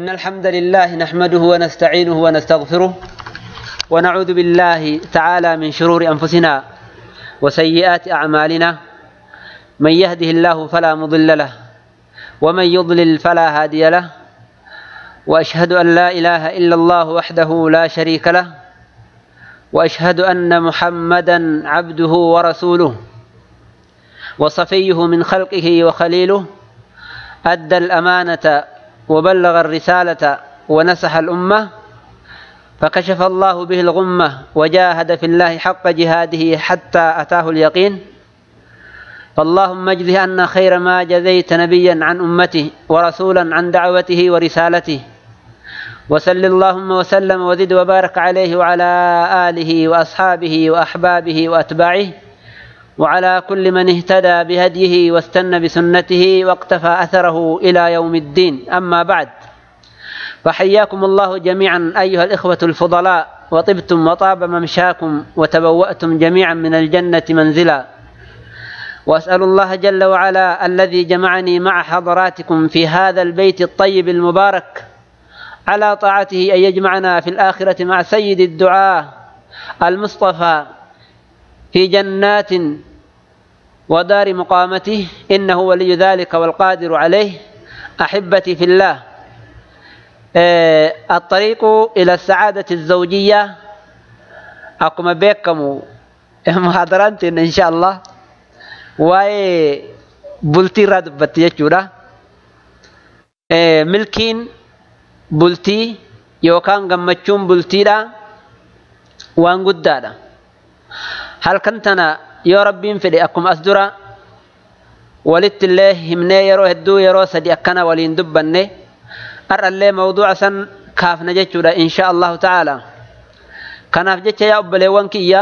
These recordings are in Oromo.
إن الحمد لله نحمده ونستعينه ونستغفره ونعوذ بالله تعالى من شرور أنفسنا وسيئات أعمالنا، من يهده الله فلا مضل له ومن يضلل فلا هادي له، وأشهد أن لا إله إلا الله وحده لا شريك له، وأشهد أن محمدا عبده ورسوله وصفيه من خلقه وخليله، أدى الأمانة وبلغ الرسالة ونصح الأمة، فكشف الله به الغمة وجاهد في الله حق جهاده حتى أتاه اليقين. فاللهم اجزه عنا خير ما جزيت نبيا عن أمته ورسولا عن دعوته ورسالته، وسل اللهم وسلم وزد وبارك عليه وعلى آله وأصحابه وأحبابه وأتباعه وعلى كل من اهتدى بهديه واستنى بسنته واقتفى أثره إلى يوم الدين. أما بعد، فحياكم الله جميعا أيها الإخوة الفضلاء، وطبتم وطاب ممشاكم وتبوأتم جميعا من الجنة منزلا. وأسأل الله جل وعلا الذي جمعني مع حضراتكم في هذا البيت الطيب المبارك على طاعته أن يجمعنا في الآخرة مع سيد الدعاء المصطفى في جنات ودار مقامته، إنه ولي ذلك والقادر عليه. أحبتي في الله، الطريق إلى السعادة الزوجية أقوم بكم محاضرات إن شاء الله waa'ee bultii irraa dubbatti jechuudha. Milkiin bultii yookaan gammachuun bultiidha waan guddaadha. Halkan tana yoo Rabbiin fedhe akkuma as dura walitti illee himnee yeroo hedduu yeroo sadi akkana waliin dubbanne har'allee mawduuca san kaafna jechuudha insha Allahu ta'ala. Kanaaf jecha yaa obboleewwan kiyya,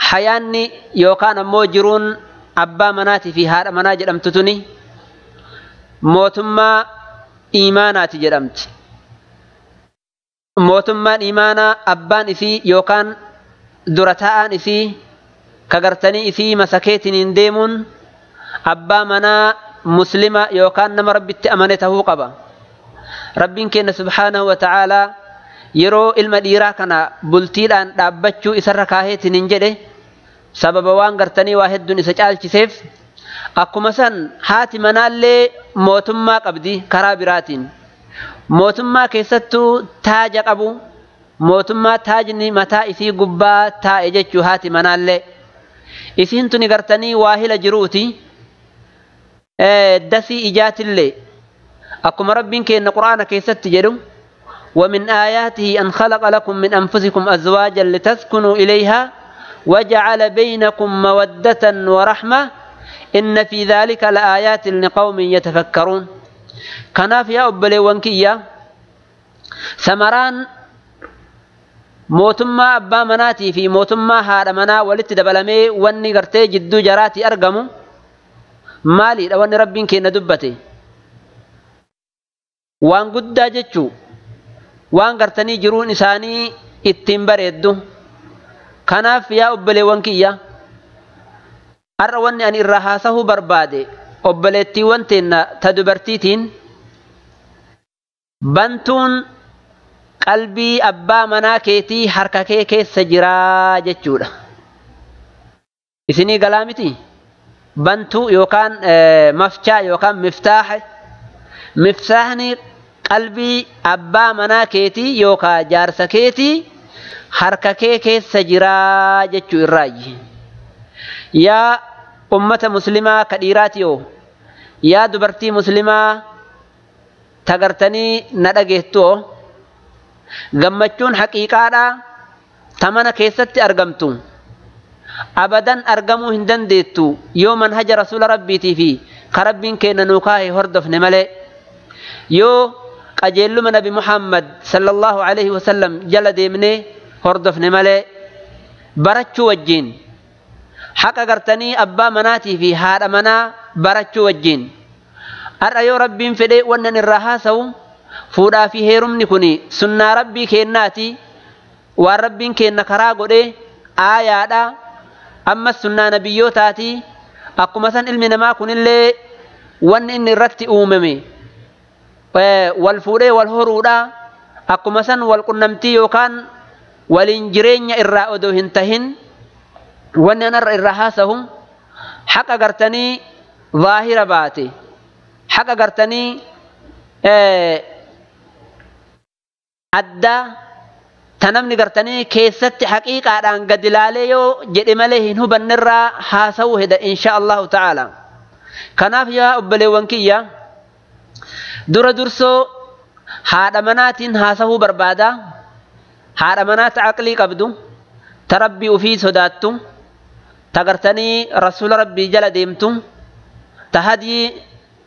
hayaanni yookaan ammoo jiruun abbaa manaatii fi haadha manaa jedhamtu tuni mootummaa iimaanaati jedhamti. Mootummaan iimaanaa abbaan isii yookaan dura taa'aan isii kagartanii isii masakeetiniin deemuun abbaa manaa muslima yookaan nama Rabbitti amane tahuu qaba. Rabbiin keenya subhaanahu wa ta'aalaa yeroo ilma dhiiraa kana bultiidhaan dhaabbachuu isarra kaaheetiniin jedhe sababa waan gartanii waa hedduun isa caalchiseef, akkuma san haati manaallee mootummaa qabdi karaa biraatiin. Mootummaa keessattuu taaja qabu, mootummaa taajni mataa isii gubbaa taa'e jechuu haati manaallee. Isiin tuni gartanii waahila jiruuti, dasii ijaatillee akkuma Rabbiin keenya Qur'aana keessatti jedhu: ومن آياته أن خلق لكم من أنفسكم أزواجا لتسكنوا إليها وجعل بينكم مودة ورحمة إن في ذلك لآيات لقوم يتفكرون. كناف يا أبلي وانكيا سمران موتما أبا مناتي في موتما هذا منا ولت دبلمي واني قرتي جدو جراتي أرقمو مالي واني ربين كي ندبتي وان قد جتشو waan gartanii jiruun isaanii ittiin bareeddu. Kanaaf yaa obboleewwan kiyya, har'a wanni ani irraa haasahuu barbaade obboleettiiwwan teenna ta dubartiitiin bantuun qalbii abbaa manaa keetii harka kee keessa jiraa jechuudha. Isinii galaa miti? Bantuu yookaan mafchaa yookaan miftaaha, miftaahni qalbii abbaa manaa keetii yookaan jaarsa keetii harka kee keessa jiraa jechuu irraayi. Yaa ummata muslimaa ka dhiiraatiyoo, yaa dubartii muslimaa tagartanii na dhageettuoo, gammachuun haqiiqaadhaa ta mana keessatti argamtu abadan argamuu hin dandeettu yoo manhaja rasuula Rabbiitii fi ka Rabbiin keenya nuu kaa'e hordofne malee, yoo qajeelluma Nabi Muhammad sallallahu alaihi wasallam jala deemnee hordofne malee, barachuu wajjiin haqa gartanii abbaa manaatii fi haadha manaa barachuu wajjiin. Har'a yoo Rabbiin fedhe wannan irraa haasa'u fuudhaa fi heerumni kun sunnaa Rabbii kennaati, waan Rabbiin kenna karaa godhe aayaadha, ammas sunnaa nabiyyootaati. Akkuma san ilmi namaa kunillee wanni inni irratti uumame wal fuudhee wal horuudha akkuma san wal qunnamtii yookaan waliin jireenya irraa odoo hin tahin wanni anarra irraa haasahu haqa gartanii zaahira baate haqa gartanii addaa tanamni gartanii keessatti haqiiqaadhaan gad ilaalee yoo jedhe malee hin hubannerraa haasa'uu heda insha Allahu ta'ala. Kanaaf yaa obboleewwan kiyya dura dursoo haadha manaatiin haasa'uu barbaada. Haadha manaa ta aqlii qabdu, ta rabbii ufii sodaattu, ta gartanii rasuula rabbii jala deemtu, ta hadii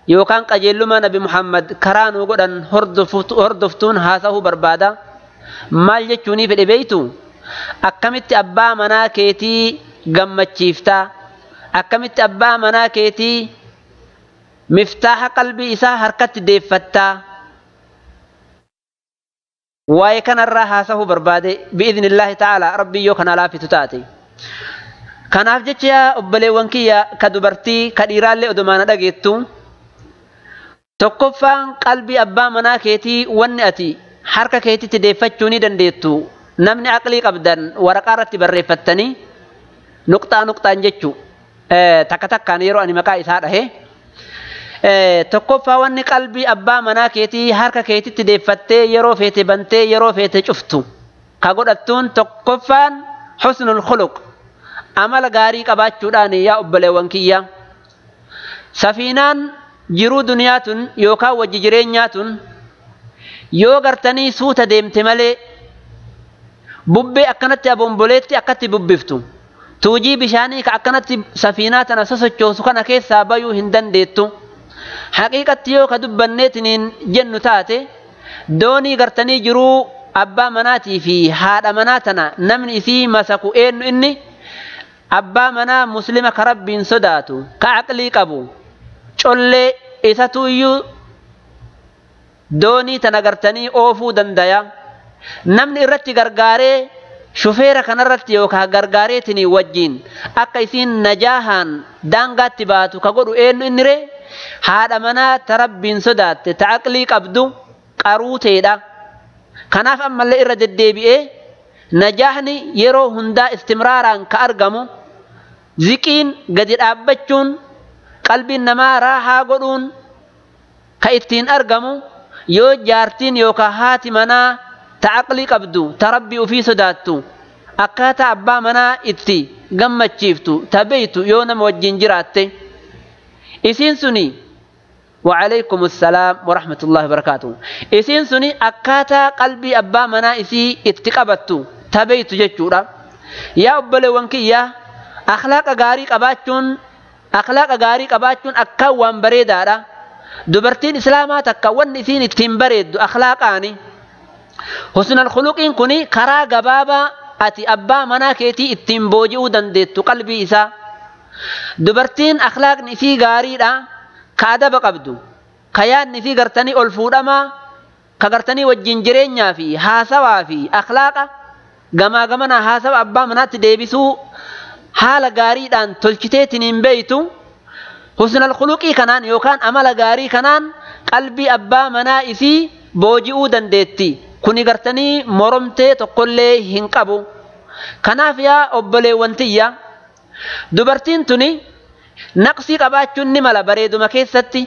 yookaan qajeelummaa nabi Muhammad karaa nuu godhan hordoftuun haasa'uu barbaada. Maal jechuunii fedhe beeytu? Akkamitti abbaa manaa keetii gammachiiftaa? Akkamitti abbaa manaa keetii miftaaha qalbii isaa harkatti deeffattaa? Waa'ee kanarraa haasa'uu barbaade bi'idhnillaahi ta'ala rabbii yoo kana laafitu taate. Kanaaf jecha yaa obboleewwan kiyya ka dubartii ka dhiiraallee odumaana dhageettu tokkoffaan qalbii abbaa manaa keetii wanni ati harka keetitti deeffachuu ni dandeettu. Namni aqlii qabdan waraqaa irratti barreeffattanii nuqxaa nuqxaan jechuu takka takkaan yeroo ani maqaa isaa dhahe. Tokkoffaa wanni qalbii abbaa manaa keetii harka keetitti deeffattee yeroo feete bantee yeroo feete cuftu ka godhattuun tokkoffaan husnul khuluq amala gaarii qabaachuudhaan yaa obboleewwan kiyya. Safiinaan jiruu duniyaa tun yookaan wajji jireenyaa tun yoo gartanii suuta deemte malee bubbee akkanatti abomboleetti akkatti bubbiftu tuujii bishaanii ka akkanatti safiinaa tana sosochoosu kana keessaa bayuu hin dandeettu. Haqiiqatti yoo ka dubbanneetiniin jennu taate doonii gartanii jiruu abbaa manaatii fi haadha manaa tana namni isii masaku eenyu inni abbaa manaa muslima ka rabbiin sodaatu ka aqlii qabu collee isatu iyyuu doonii tana gartanii oofuu dandaya. Namni irratti gargaaree shufeera kanarratti yookaan gargaareetinii wajjiin akka isiin najaahaan daangaatti baatu ka godhu eenyu inni ree? Haadha manaa ta rabbiin sodaatte ta aqlii qabdu qaruuteedha. Kanaaf ammallee irra deddeebi'ee najaahni yeroo hundaa istimraaraan ka argamu ziqiin gadi dhaabbachuun qalbiin namaa raahaa godhuun ka ittiin argamu yoo jaartiin yookaan haati manaa ta aqlii qabdu ta rabbii ufii sodaattu akkaataa abbaa manaa itti gammachiiftu ta beeytu yoo nama wajjin jiraatte. Isiin suni وعليكم السلام ورحمة الله وبركاته. Isiin suni akkaataa qalbii abbaa manaa isii itti qabattu ta beeytu jechuudha. Yaa obboleewwan kiyya akhlaaqa gaarii qabaachuun akkaan waan bareedaadha. Dubartiin islaamaa takka wanni isiin ittiin bareeddu akhlaaqaani. Husnul khuluqiin kuni karaa gabaabaa ati abbaa manaa keetii ittiin booji'uu dandeettu qalbii isaa. Dubartiin akhlaaqni isii gaariidha ka adaba qabdu ka yaadni isii gartanii ol fuudhamaa ka gartanii wajjin jireenyaa fi haasawaa fi akhlaaqa gamaa gamanaa haasawa abbaa manaatti deebisuu haala gaariidhaan tolchiteetiin hin beeytu. Husnul khuluqii kanaan yookaan amala gaarii kanaan qalbii abbaa manaa isii booji'uu dandeetti. Kuni gartanii moromtee tokkollee hin qabu. Kanaaf yaa obboleewwan tiyya dubartiin tuni naqsii qabaachuun ni mala bareeduma keessatti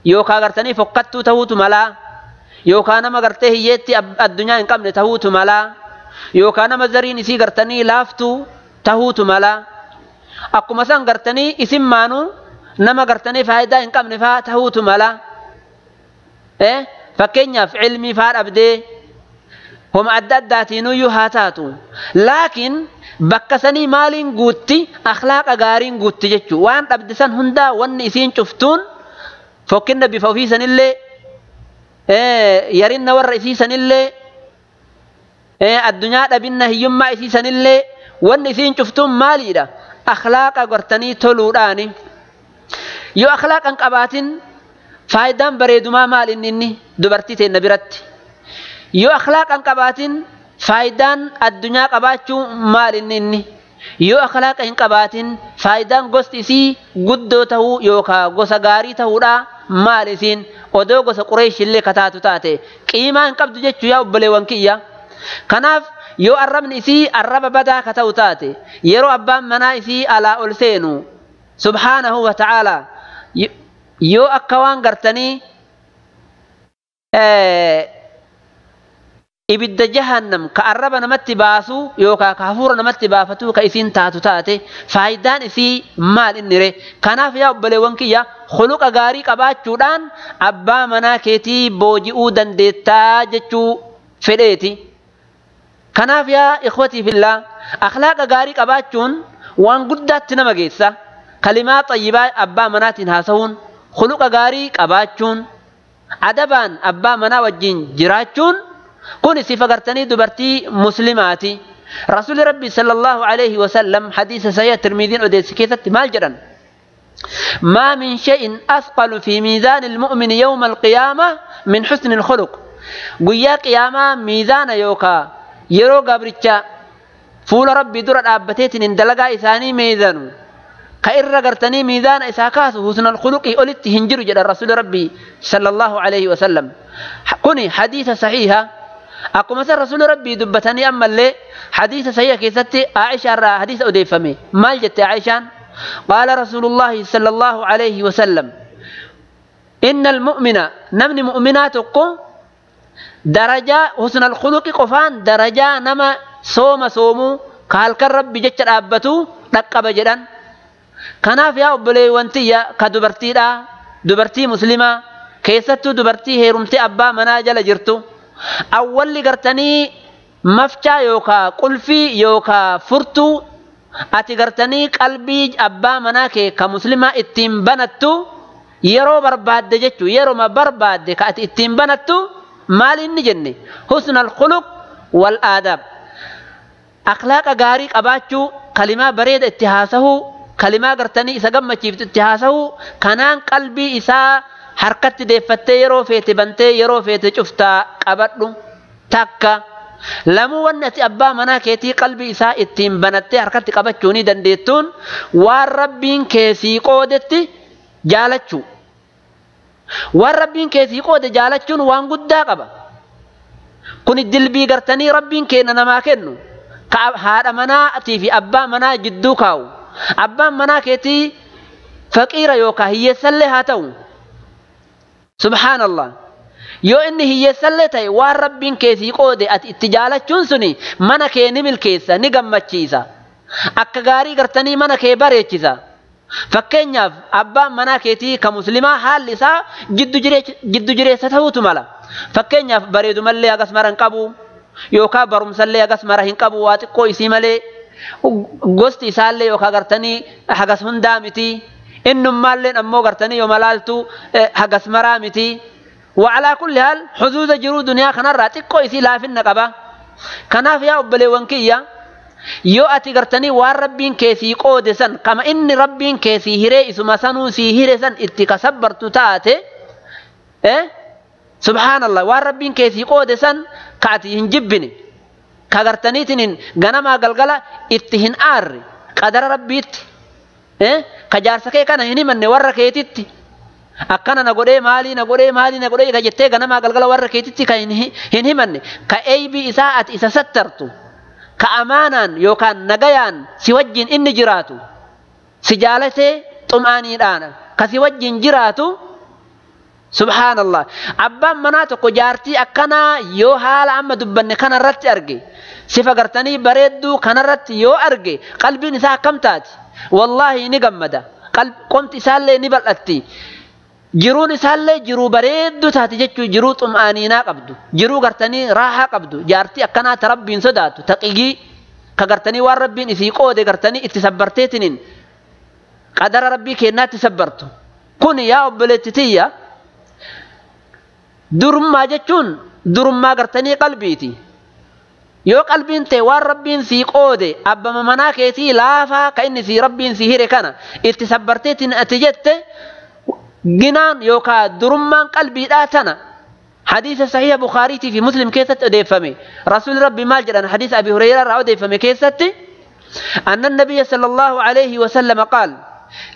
yookaan gartanii fokkattuu ta'uutu malaa yookaan nama gartee hiyyeetti addunyaa hin qabne ta'uutu malaa yookaan nama zariin isii gartanii laaftuu ta'uutu malaa akkuma san gartanii isin maanuu nama gartanii faayidaa hin qabne faa ta'uutu malaa. Fakkeenyaaf ilmii faa dhabdee homa adda addaatiinuyyuu haa taatu. Laakiin bakka sanii maaliin guutti akhlaaqa gaariin guutti jechuu waan dhabde san hundaa wanni isiin cuftuun fokkinna bifa ofii sanillee yarinna warra isii sanillee addunyaa dhabinna hiyyummaa isii sanillee wanni isiin cuftuun maaliidha? Akhlaaqa gartanii toluudhaani. Yoo akhlaaqa hin qabaatin faayidaan bareedumaa maal inni dubartii teenna biratti? Yoo akhlaaqa hin qabaatin faayidaan addunyaa qabaachuu maal inni? Yoo akhlaaqa hin qabaatin faayidaan gosti isii guddoo ta'uu yookaan gosa gaarii ta'uudha Maal isiin odoo gosa Qureesh illee kataatu taate qiimaa hin qabdu jechuu yaa obboleewwan kiyya. Kanaaf yoo arrabni isii arraba badaa ka ta'u taate yeroo abbaan manaa isii alaa ol seenu subhaanahu wa ta'aalaa yoo akka waan gartanii ibidda jahannam ka arraba namatti baasu yookaan ka hafuura namatti baafatu ka isiin taatu taate faayidaan isii maal inni re? Kanaaf yaa obboleewwan kiyya khuluqa gaarii qabaachuudhaan abbaa manaa keetii booji'uu dandeettaa jechuu fedheeti. Kanaaf yaa ikhwatii fillaa akhlaaqa gaarii qabaachuun waan guddaatti nama geessa. Kalimaa xayyibaa abbaa manaatiin haasa'uun, khuluqa gaarii qabaachuun, adabaan abbaa manaa wajjin jiraachuun kun sifa gartanii dubartii muslimaati. Rasuulli Rabbi sallallahu alayhi wa sallam hadiisa sahiha Tirmiiziin odeesse keessatti maal jedhan? ما من شيء أثقل في ميزان المؤمن يوم القيامة من حسن الخلق. guyyaa qiyaamaa miizaana yookaa yeroo gabricha fuula Rabbii dura dhaabbateetiin hin dalagaa isaanii meezanu ka irra gartanii miizaana isaa kaasu husnal khuluqii olitti hin jiru jedhan Rasuulli Rabbii sallallahu alayhi wa sallam. Kuni hadiisa sahiha. Akkuma san Rasuulli Rabbii dubbatanii ammallee hadiisa sahiha keessatti Aishaa irraa hadiisa odeeffame. Maal jette Aishaan? Qaala Rasuulullaahi sallallahu alayhi wa sallam inna almu'mina namni mu'minaa tokko darajaa husnal khuluqi qofaan darajaa nama sooma soomuu ka halkan Rabbi jecha dhaabbatu dhaqqaba jedhan. Kanaaf yaa obboleewwan tiyya ka dubartiidhaa, dubartii muslimaa, keessattuu dubartii heerumtee abbaa manaa jala jirtu awwalli gartanii mafcaa yookaa qulfii yookaa furtuu ati gartanii qalbii abbaa manaa kee ka muslimaa ittiin banattu yeroo barbaadde jechuu yeroma barbaadde ka ati ittiin banattu maal inni jenne husnal khuluq wal aadaab. Akhlaaqa gaarii qabaachuu, kalimaa bareeda itti haasahuu, kalimaa gartanii isa gammachiiftu itti haasahuu, kanaan qalbii isaa harkatti deeffattee yeroo feete bantee yeroo feete cuftaa qabadhu. Takka lamuu wanni ati abbaa manaa keetii qalbii isaa ittiin banattee harkatti qabachuu ni dandeettuun waan Rabbiin keessii qoodetti jaalachuu. Waan Rabbiin keessii qoode jaalachuun waan guddaa qaba. Kuni dilbii gartanii Rabbiin kenna namaa kennu ka haadha manaatii fi abbaa manaa jidduu kaa'u. Abbaan manaa keetii faqiira yookaan hiyyeessallee haa ta'u. Subhaanallah. Yoo inni hiyyeessallee ta'e waan Rabbiin keessii qoode ati itti jaalachuun suni mana kee ni milkeessa, ni gammachiisa. Akka gaarii gartanii mana kee bareechisa. Fakkeenyaaf abbaan manaa keetii ka muslimaa haalli isaa jiddu jireessa ta'uutu mala. Fakkeenyaaf bareedumallee hagas mara hin qabu yookaan barumsallee hagas mara hin qabu waa xiqqoo isii malee gosti isaallee yookaan gartanii hagas hundaa miti. Innummaalleen ammoo gartanii yoo malaaltu hagas maraa miti. وعلى كل حال حدود jiruu duniyaa kanarraa xiqqoo isii laafinna qaba. Kanaaf yaa obboleewwan kiyya yoo ati gartanii waan Rabbiin keessii qoode san kama inni Rabbiin keessii hiree isuma sanuu sii hire san itti kasabbartu taate subhaanallah waan Rabbiin keessii qoode san ka ati hin jibbine ka gartaniitiin ganamaa galgala itti hin aarre qadara Rabbiitti ka jaarsa kee kana hin himanne warra keetitti akkana na godhee maalii na godhee maalii na godhee ka jettee ganamaa galgala warra keetitti ka hin himanne ka eeybii isaa ati isa sattartu ka amaanaan yookaan nagayaan si wajjin inni jiraatu si jaalatee xum'aaniidhaan ka si wajjin jiraatu. Subhaanallah. Abbaan manaa tokko jaartii akkanaa yoo haala amma dubbanne kanarratti arge sifa gartanii bareedduu kanarratti yoo arge qalbiin isaa akkam taati? Wallaahi ni gammada. Qomti isaallee ni bal'atti. Jiruun isaallee jiruu bareedduu taati jechuu jiruu xum'aaniinaa qabdu, jiruu gartanii raahaa qabdu, jaartii akkanaa ta Rabbiin sodaatu, taqigii ka gartanii waan Rabbiin isii qoode gartanii itti sabbarteetiniin qadara Rabbii kennaatti sabbartu. Kun yaa obboleetti tiyya durummaa jechuun durummaa gartanii qalbiiti. Yoo qalbiin ta'e waan Rabbiin sii qoode abbama manaa keetii laafaa ka inni sii Rabbiin sii hire kana itti sabbarteetiin ati jette ginaan yookaan durummaan qalbiidhaa tana hadiisa sahiha Bukhaariitii fi Muslim keessatti odeeffame. Rasuulli Rabbi maal jedhan hadiisa Abi Hureyraa irraa odeeffame keessatti anna nabiyya sallallahu alayhi wa sallam qaal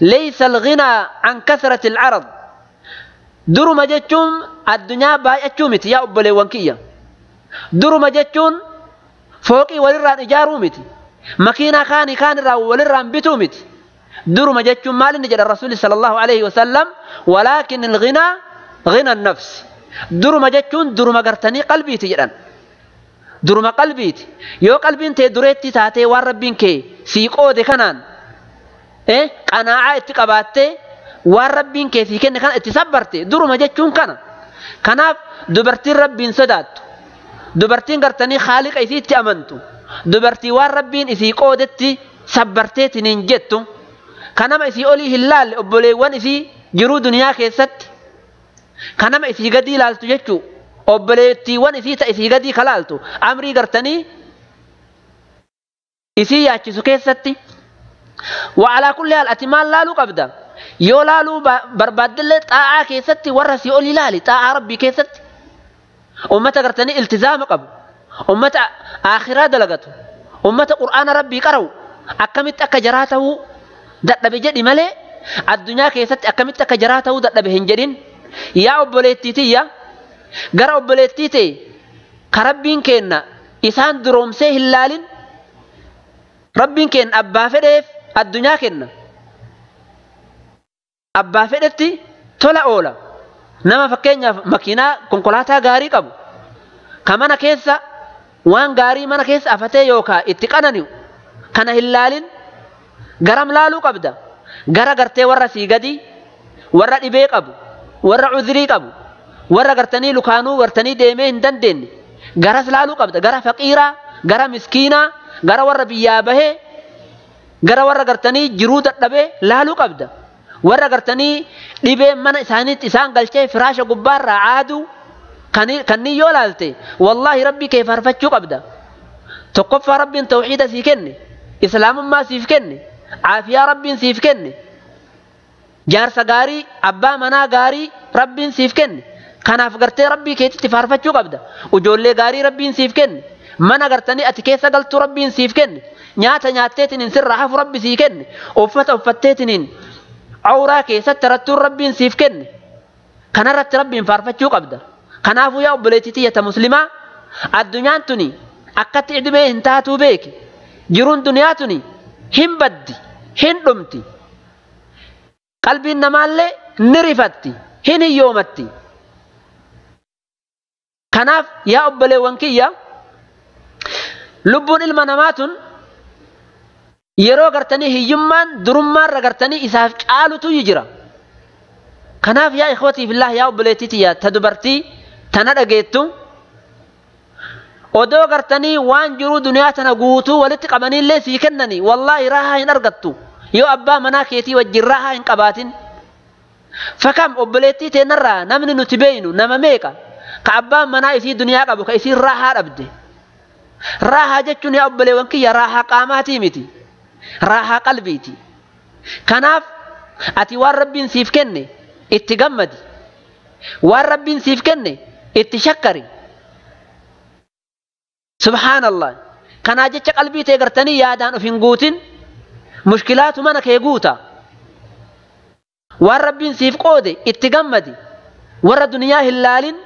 laysa al-ghinaa an kathrati al-arad. Duruma jechuun addunyaa baay'achuu miti yaa obboleewwan kiyya. Duruma jechuun fooqii walirraan ijaaruu miti. Makiinaa kaanii kaanirraa walirraan bituu miti. Duruma jechuun maal inni jedha Rasuulli sallallahu alaihi wasallam, walaakin ilghinaa ghina nafsi. Duruma jechuun duruma gartanii qalbiiti jedhan. Duruma qalbiiti. Yoo qalbiin tee dureetti taatee waan rabbiin kee sii qoode kanaan qanaa'aa itti qabaattee waan rabbiin kee sii kenne kana itti sabbarte duruma jechuun kana. Kanaaf dubartiin rabbiin sodaattu, dubartiin gartanii haaliqa isiitti amantu, dubartii waan rabbiin isii qoodetti sabbarteetiniin jettu, kanama isii olii hin laalle obboleewwan isii jiruu duniyaa keessatti, kanama isii gadii ilaaltu jechuu, obboleettiiwwan isii ta isii gadii kalaaltu amrii gartanii isii yaachisu keessatti. Wa alaa kulli haal ati maal laaluu qabda? Yoo laaluu barbaaddillee xaa'aa keessatti warra sii olii laali, xaa'aa rabbii keessatti. Ummata gartanii iltizaama qabu, ummata aakhiraa dalagatu, ummata qur'aana rabbii qara'u, akkamitti akka jaraa ta'uu dadhabe jedhi malee addunyaa keessatti akkamitti akka jaraa ta'uu dadhabe hin jedhin. Yaa obboleettii tiyya, gara obboleettii ta'e ka rabbiin kenna isaan duroomsee hin laalin. Rabbiin kenna abbaa fedheef addunyaa kenna. Abbaa fedhetti tola oola. Nama fakkeenyaaf makiinaa konkolaataa gaarii qabu, ka mana keessa waan gaarii mana keessa afatee yookaa itti qanani'u kana hin laalin. Garam laaluu qabda? Gara gartee warra sii gadii, warra dhibee qabu, warra cudrii qabu, warra gartanii lukaanuu gartanii deemee hin dandeenye garas laaluu qabda. Gara faqiiraa, gara miskiinaa, gara warra biyyaa bahee, gara warra gartanii jiruu dadhabee laaluu qabda. Warra gartanii dhibee mana isaaniitti isaan galchee firaasha gubbaarraa aaduu kanneen yoo laalte, wallaahi rabbii kee faarfachuu qabda. Tokkoffaa rabbiin tawxiida sii kenne, islaamummaa siif kenne, caafiyaa rabbiin siif kenne, jaarsa gaarii, abbaa manaa gaarii rabbiin siif kenne. Kanaaf gartee rabbii keetitti faarfachuu qabda. Ijoollee gaarii rabbiin siif kenne, mana gartanii ati keessa galtuu rabbiin siif kenne, nyaata nyaatteetiniin sirraa hafu rabbi sii kenne, uffata uffatteetiniin awraa keessatti rattuun rabbiin siif kenne. Kanarratti rabbiin faarfachuu qabda. Kanaafuu yaa obboleettii tiyyata muslimaa, addunyaan tuni akkatti idimee hin taatuu beeki. Jiruun duniyaa tuni hin baddi, hin dhumti. Qalbiin namaallee ni rifatti, hin hiyyoomatti. Kanaaf yaa obboleewwan kiyya, lubbuun ilma namaa tun yeroo gartanii hiyyummaan durummaarra gartanii isaaf caalutu jira. Kanaaf yaa ikhwatii fillah, yaa obboleettii tiyya ta dubartii tana dhageettu, odoo gartanii waan jiruu duniyaa tana guutuu walitti qabaniillee sii kennanii wallaahi raahaa hin argattu yoo abbaa manaa keetii wajjin raahaa hin qabaatin. Fakam obboleettii teennarraa namni nuti beeynu nama meeqa ka abbaan manaa isii duniyaa qabu ka isiin raahaa dhabde. Raahaa jechuun yaa obboleewwan kiyya raahaa qaamaatii miti, raahaa qalbiiti. Kanaaf ati waan rabbiin siif kenne itti gammadi, waan rabbiin siif kenne itti shakkari. Subhaanallah. Kanaa jecha qalbii tee gartanii yaadaan of hin guutin, mushkilaatu mana kee guuta. Waan rabbiin siif qoode itti gammadi, warra duniyaa hin laalin.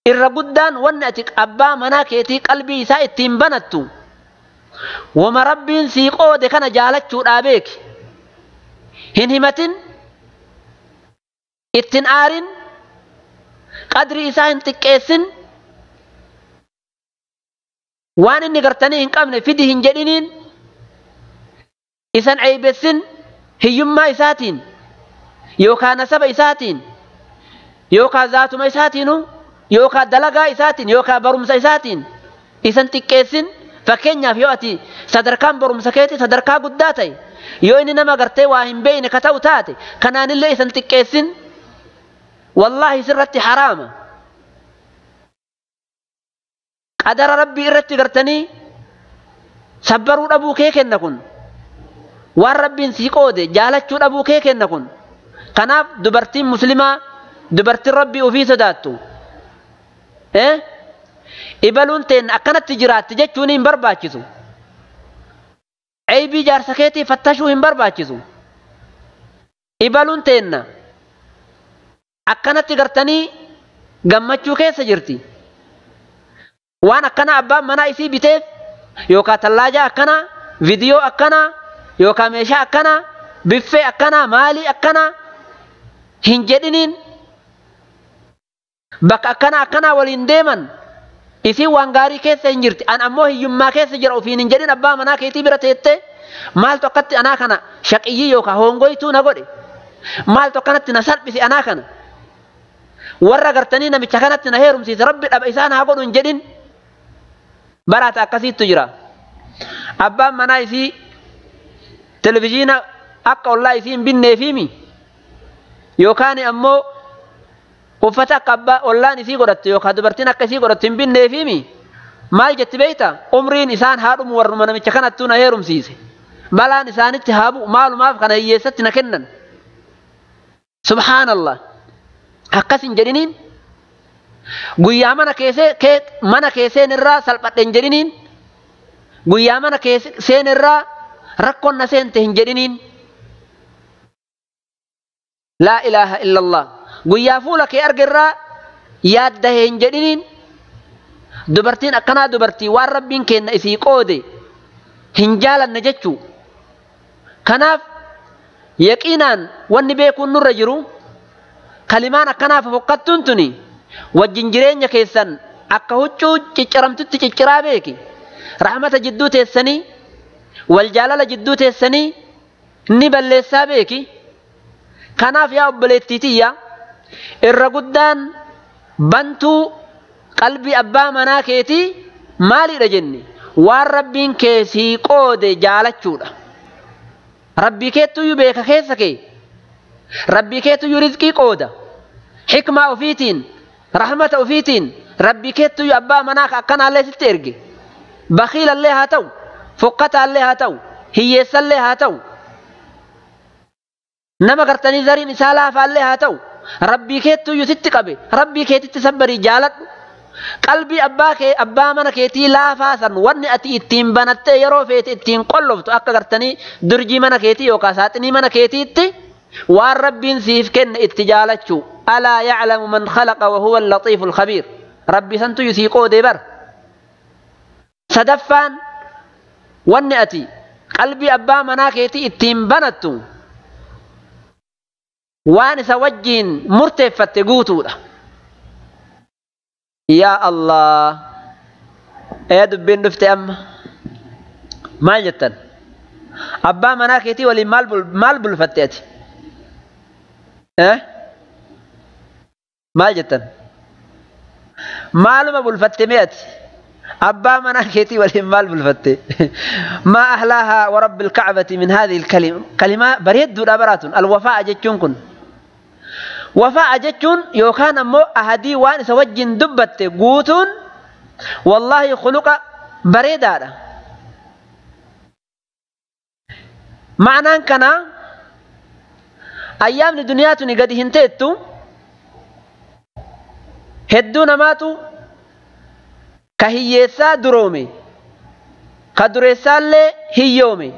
Irra guddaan wanni ati abbaa manaa keetii qalbii isaa ittiin banattu wama rabbiin sii qoode kana jaalachuudhaa beeki. Hin himatin, ittiin aarin, qadrii isaa hin xiqqeessin, waan inni gartanii hin qabne fidi hin jedhiniin, isan ceybessin hiyyummaa isaatiin yookaan nasaba isaatiin yookaan zaatuma isaatiinu yookaan dalagaa isaatiin yookaan barumsa isaatiin isan xiqqeessin. Fakkeenyaaf yoo ati sadarkaan barumsa keetii sadarkaa guddaa ta'e, yoo inni nama gartee waa hin beekne ka ta'u taate, kanaanillee isan xiqqeessin. Wallaahi sirratti haraama. Qadara rabbii irratti gartanii sabbaruu dhabuu kee kenna kun, waan rabbiin sii qoode jaalachuu dhabuu kee kenna kun. Kanaaf dubartiin muslimaa, dubartiin rabbii ofii sodaattu, ibaluun teen akkanatti jiraatti jechuun hin barbaachisu. Ceebii jaarsa keetii fattashuu hin barbaachisu. Ibaluun teenna Akkanatti gartanii gammachuu keessa jirti. Waan akkana abbaan manaa isii biteef yookaan tallaajaa akkanaa, viidiyoo akkanaa, yookaan meeshaa akkanaa, biffee akkanaa, maalii akkanaa hin jedhiniin. Bakka akkanaa akkanaa waliin deeman isiin waan gaarii keessa hin jirti. An ammoo hiyyummaa keessa jira ofiin hin jedhin abbaa manaa keetii bira teettee maaltu akkatti anaa kana shaqiyyii yookaan hongoytuu na godhe, maaltu akkanatti na salphise anaa kana, warra gartanii namicha kanatti na heerumsiise rabbi dhaba isaan haa godhu hin jedhin. Baraata akkasiittu jira. Abbaan manaa isii televizyiina akka ollaa isii hin binneefiimi yookaan ammoo uffata akka abbaa ollaan isii godhattu yookaan dubartiin akka isii godhattu hin binneefiimi maal jetti beekta? Umriin isaan haa dhumu warruma namicha kanattuu na heerumsiise, balaan isaanitti haa bu'u, maalumaaf kana hiyyeessatti na kennan. Subhaanallah. Akkas hin jedhiniin. Guyyaa mana keesseen irraa salphadhe hin jedhiniin. Guyyaa mana keesseen irraa rakkoon na seente hin jedhiniin. Laa ilaaha illallah. Guyyaa fuula kee arge irraa yaaddahe hin jedhiniin. Dubartiin akkanaa dubartii waan rabbiin kenna isii qoode hin jaalanne jechuu. Kanaaf yaqiinaan wanni beekuun nurra jiru kalimaan akkanaaf fokkattuun tuni wajjin jireenya keessan akka huccuu cicciramtutti cicciraa beeki. Rahmata jidduu teessanii wal jaalala jidduu teessanii ni balleessaa beeki. Kanaaf yaa obboleettiitiyya, irra guddaan bantuu qalbii abbaa manaa keetii maaliidha jenne? Waan rabbiin kee sii qoode jaalachuudha. Rabbii keettuyyuu beeka keessa kee, rabbii keettuyyuu rizqii qooda, xikmaa ofiitiin, rahmata ofiitiin rabbii keettuyyuu abbaa manaa akkanaallee sitti erge. Bakiilallee haa ta'u, fokkataallee haa ta'u, hiyyeessallee haa ta'u, nama gartanii zariin isaa laafaallee haa ta'u, rabbii keettuyyuu sitti qabe, rabbii keetitti sabbarii jaaladhu. Qalbii abbaa kee abbaa mana keetii laafaa san wanni ati ittiin banattee yeroo feete ittiin qolloftu akka gartanii durjii mana keetii yookaan saaxinii mana keetiitti waan rabbiin siif kenne itti jaalachuu. Alaa ya'lamu man khalaqa wa huwa al-latiiful khabiir. Rabbi santuyyuu sii qoodee bar. Sadaffaan wanni ati qalbii abbaa manaa keetii ittiin banattu waan isa wajjiin murteeffatte guutuudha. Yaa Allah, ee dubbiin dhufte amma maal jettan? Abbaa manaa keetii waliin maal bulfatte ati? Maal jettan? Maaluma bulfatte mee ati? Abbaa manaa keetii waliin maal bulfatte? Maa ahlaahaa wa rabbil kacbati min haadhihi alkalima. Kalimaa bareedduudha baraatun. Alwafaa'a jechuun kun. Wafaa'a jechuun yookaan ammoo ahadii waan isa wajjin dubbatte guutuun wallaahi khuluqa bareedaadha. Ma'anaan kanaa ayyaamni duniyaa tuni gadi hin teettu. Hedduu namaatu ka hiyyeessaa duroome, ka dureessaallee hiyyoome.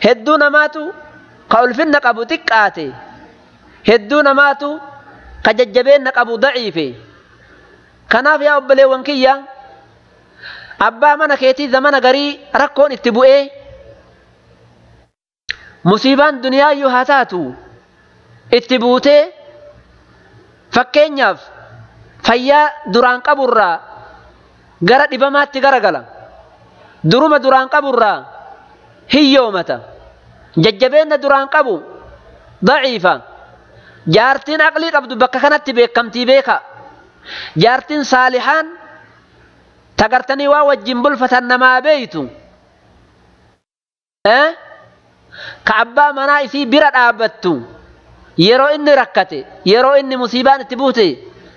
Hedduu namaatu ka ulfinna qabu xiqqaate, hedduu namaatu ka jajjabeenna qabu daciife. Kanaaf yaa obboleewwan kiyya, abbaa mana keetii zamana garii rakkoon itti bu'ee musiibaan duniyaayyuu haa taatu itti buutee, fakkeenyaaf fayyaa duraan qaburraa gara dhibamaatti garagala, duruma duraan qaburraa hiyyoomata, jajjabeenna duraan qabu daciifa. Jaartiin aqlii qabdu bakka kanatti beekamtii beeka. Jaartiin saalihaan tagartanii waa wajjin bulfatan namaa beeytu, ka abbaa manaa isii bira dhaabbattu yeroo inni rakkate, yeroo inni musiibaan itti buute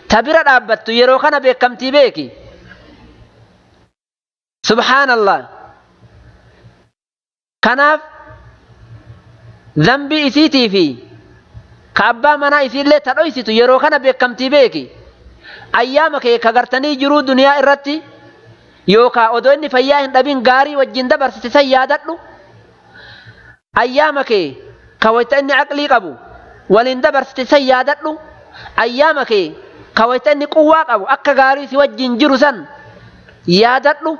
ta bira dhaabbattu, yeroo kana beekamtii beeki. Subhaanallah. Kanaaf zambii isiitii fi ka abbaa manaa isiillee ta dhoysitu yeroo kana beekamtii beeki. Ayyaama kee ka gartanii jiruu duniyaa irratti yookaa odoo inni fayyaa hin dhabin gaarii wajjin dabarsite san yaadadhu. Ayyaama kee ka wayta inni aqlii qabu waliin dabarsite san yaadadhu. Ayyaama kee ka wayta inni quwwaa qabu akka gaarii si wajjin jiru san yaadadhu.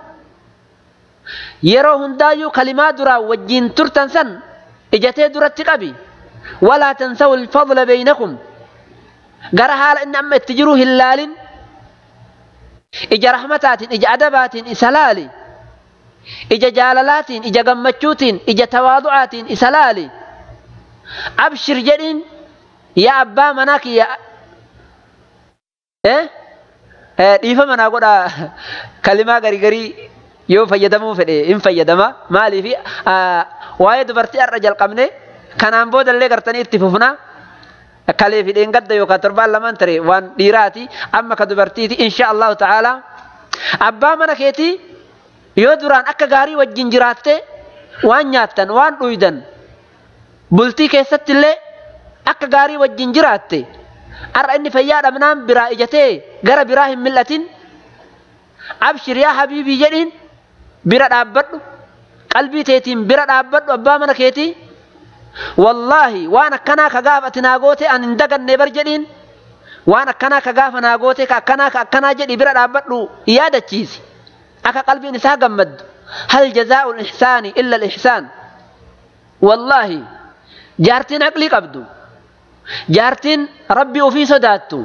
Yeroo hundaayyuu kalimaa duraa wajjin turtan san ijatee duratti qabi. Walaa tansawu alfadla baynakum. Gara haala inni amma itti jiru hin laalin. Ija rahmataatiin, ija adabaatiin isa laali. Ija jaalalaatiin, ija gammachuutiin, ija tawaadu'aatiin isa laali. Abshir jedhiin yaa abbaa manaa kiyya. Dhiifa manaa godhaa kalimaa garii garii yoo fayyadamuu fedhe hin fayyadama. Maaliif waa'ee dubartii har'a jalqabne kanaan boodallee gartanii itti fufna. Kalee fi dheengadda yookaan torbaan lamaan ture waan dhiiraati amma ka dubartiiti insha Allahu ta'ala. Abbaa mana keetii yoo duraan akka gaarii wajjin jiraatte waan nyaattan waan dhuydan bultii keessatti illee akka gaarii wajjin jiraatte har'a inni fayyaa dhabnaan biraa ijatee gara biraa hin mil'atin. Abshir yaa habiibii jedhiin bira dhaabbadhu, qalbii teetiin bira dhaabbadhu abbaa mana keetii. Wallaahi waan akkanaa ka gaafa ati naa goote an hin daganne bar jedhiin. Waan akkanaa ka gaafa naa goote ka akkanaa ka akkanaa jedhi bira dhaabbadhu yaadachiisi. Akka qalbiin isaa gammaddu. Hal jazaa'ul ihsaani illa al ihsaan. Wallaahi jaartiin aqlii qabdu, jaartiin rabbi ofii sodaattu,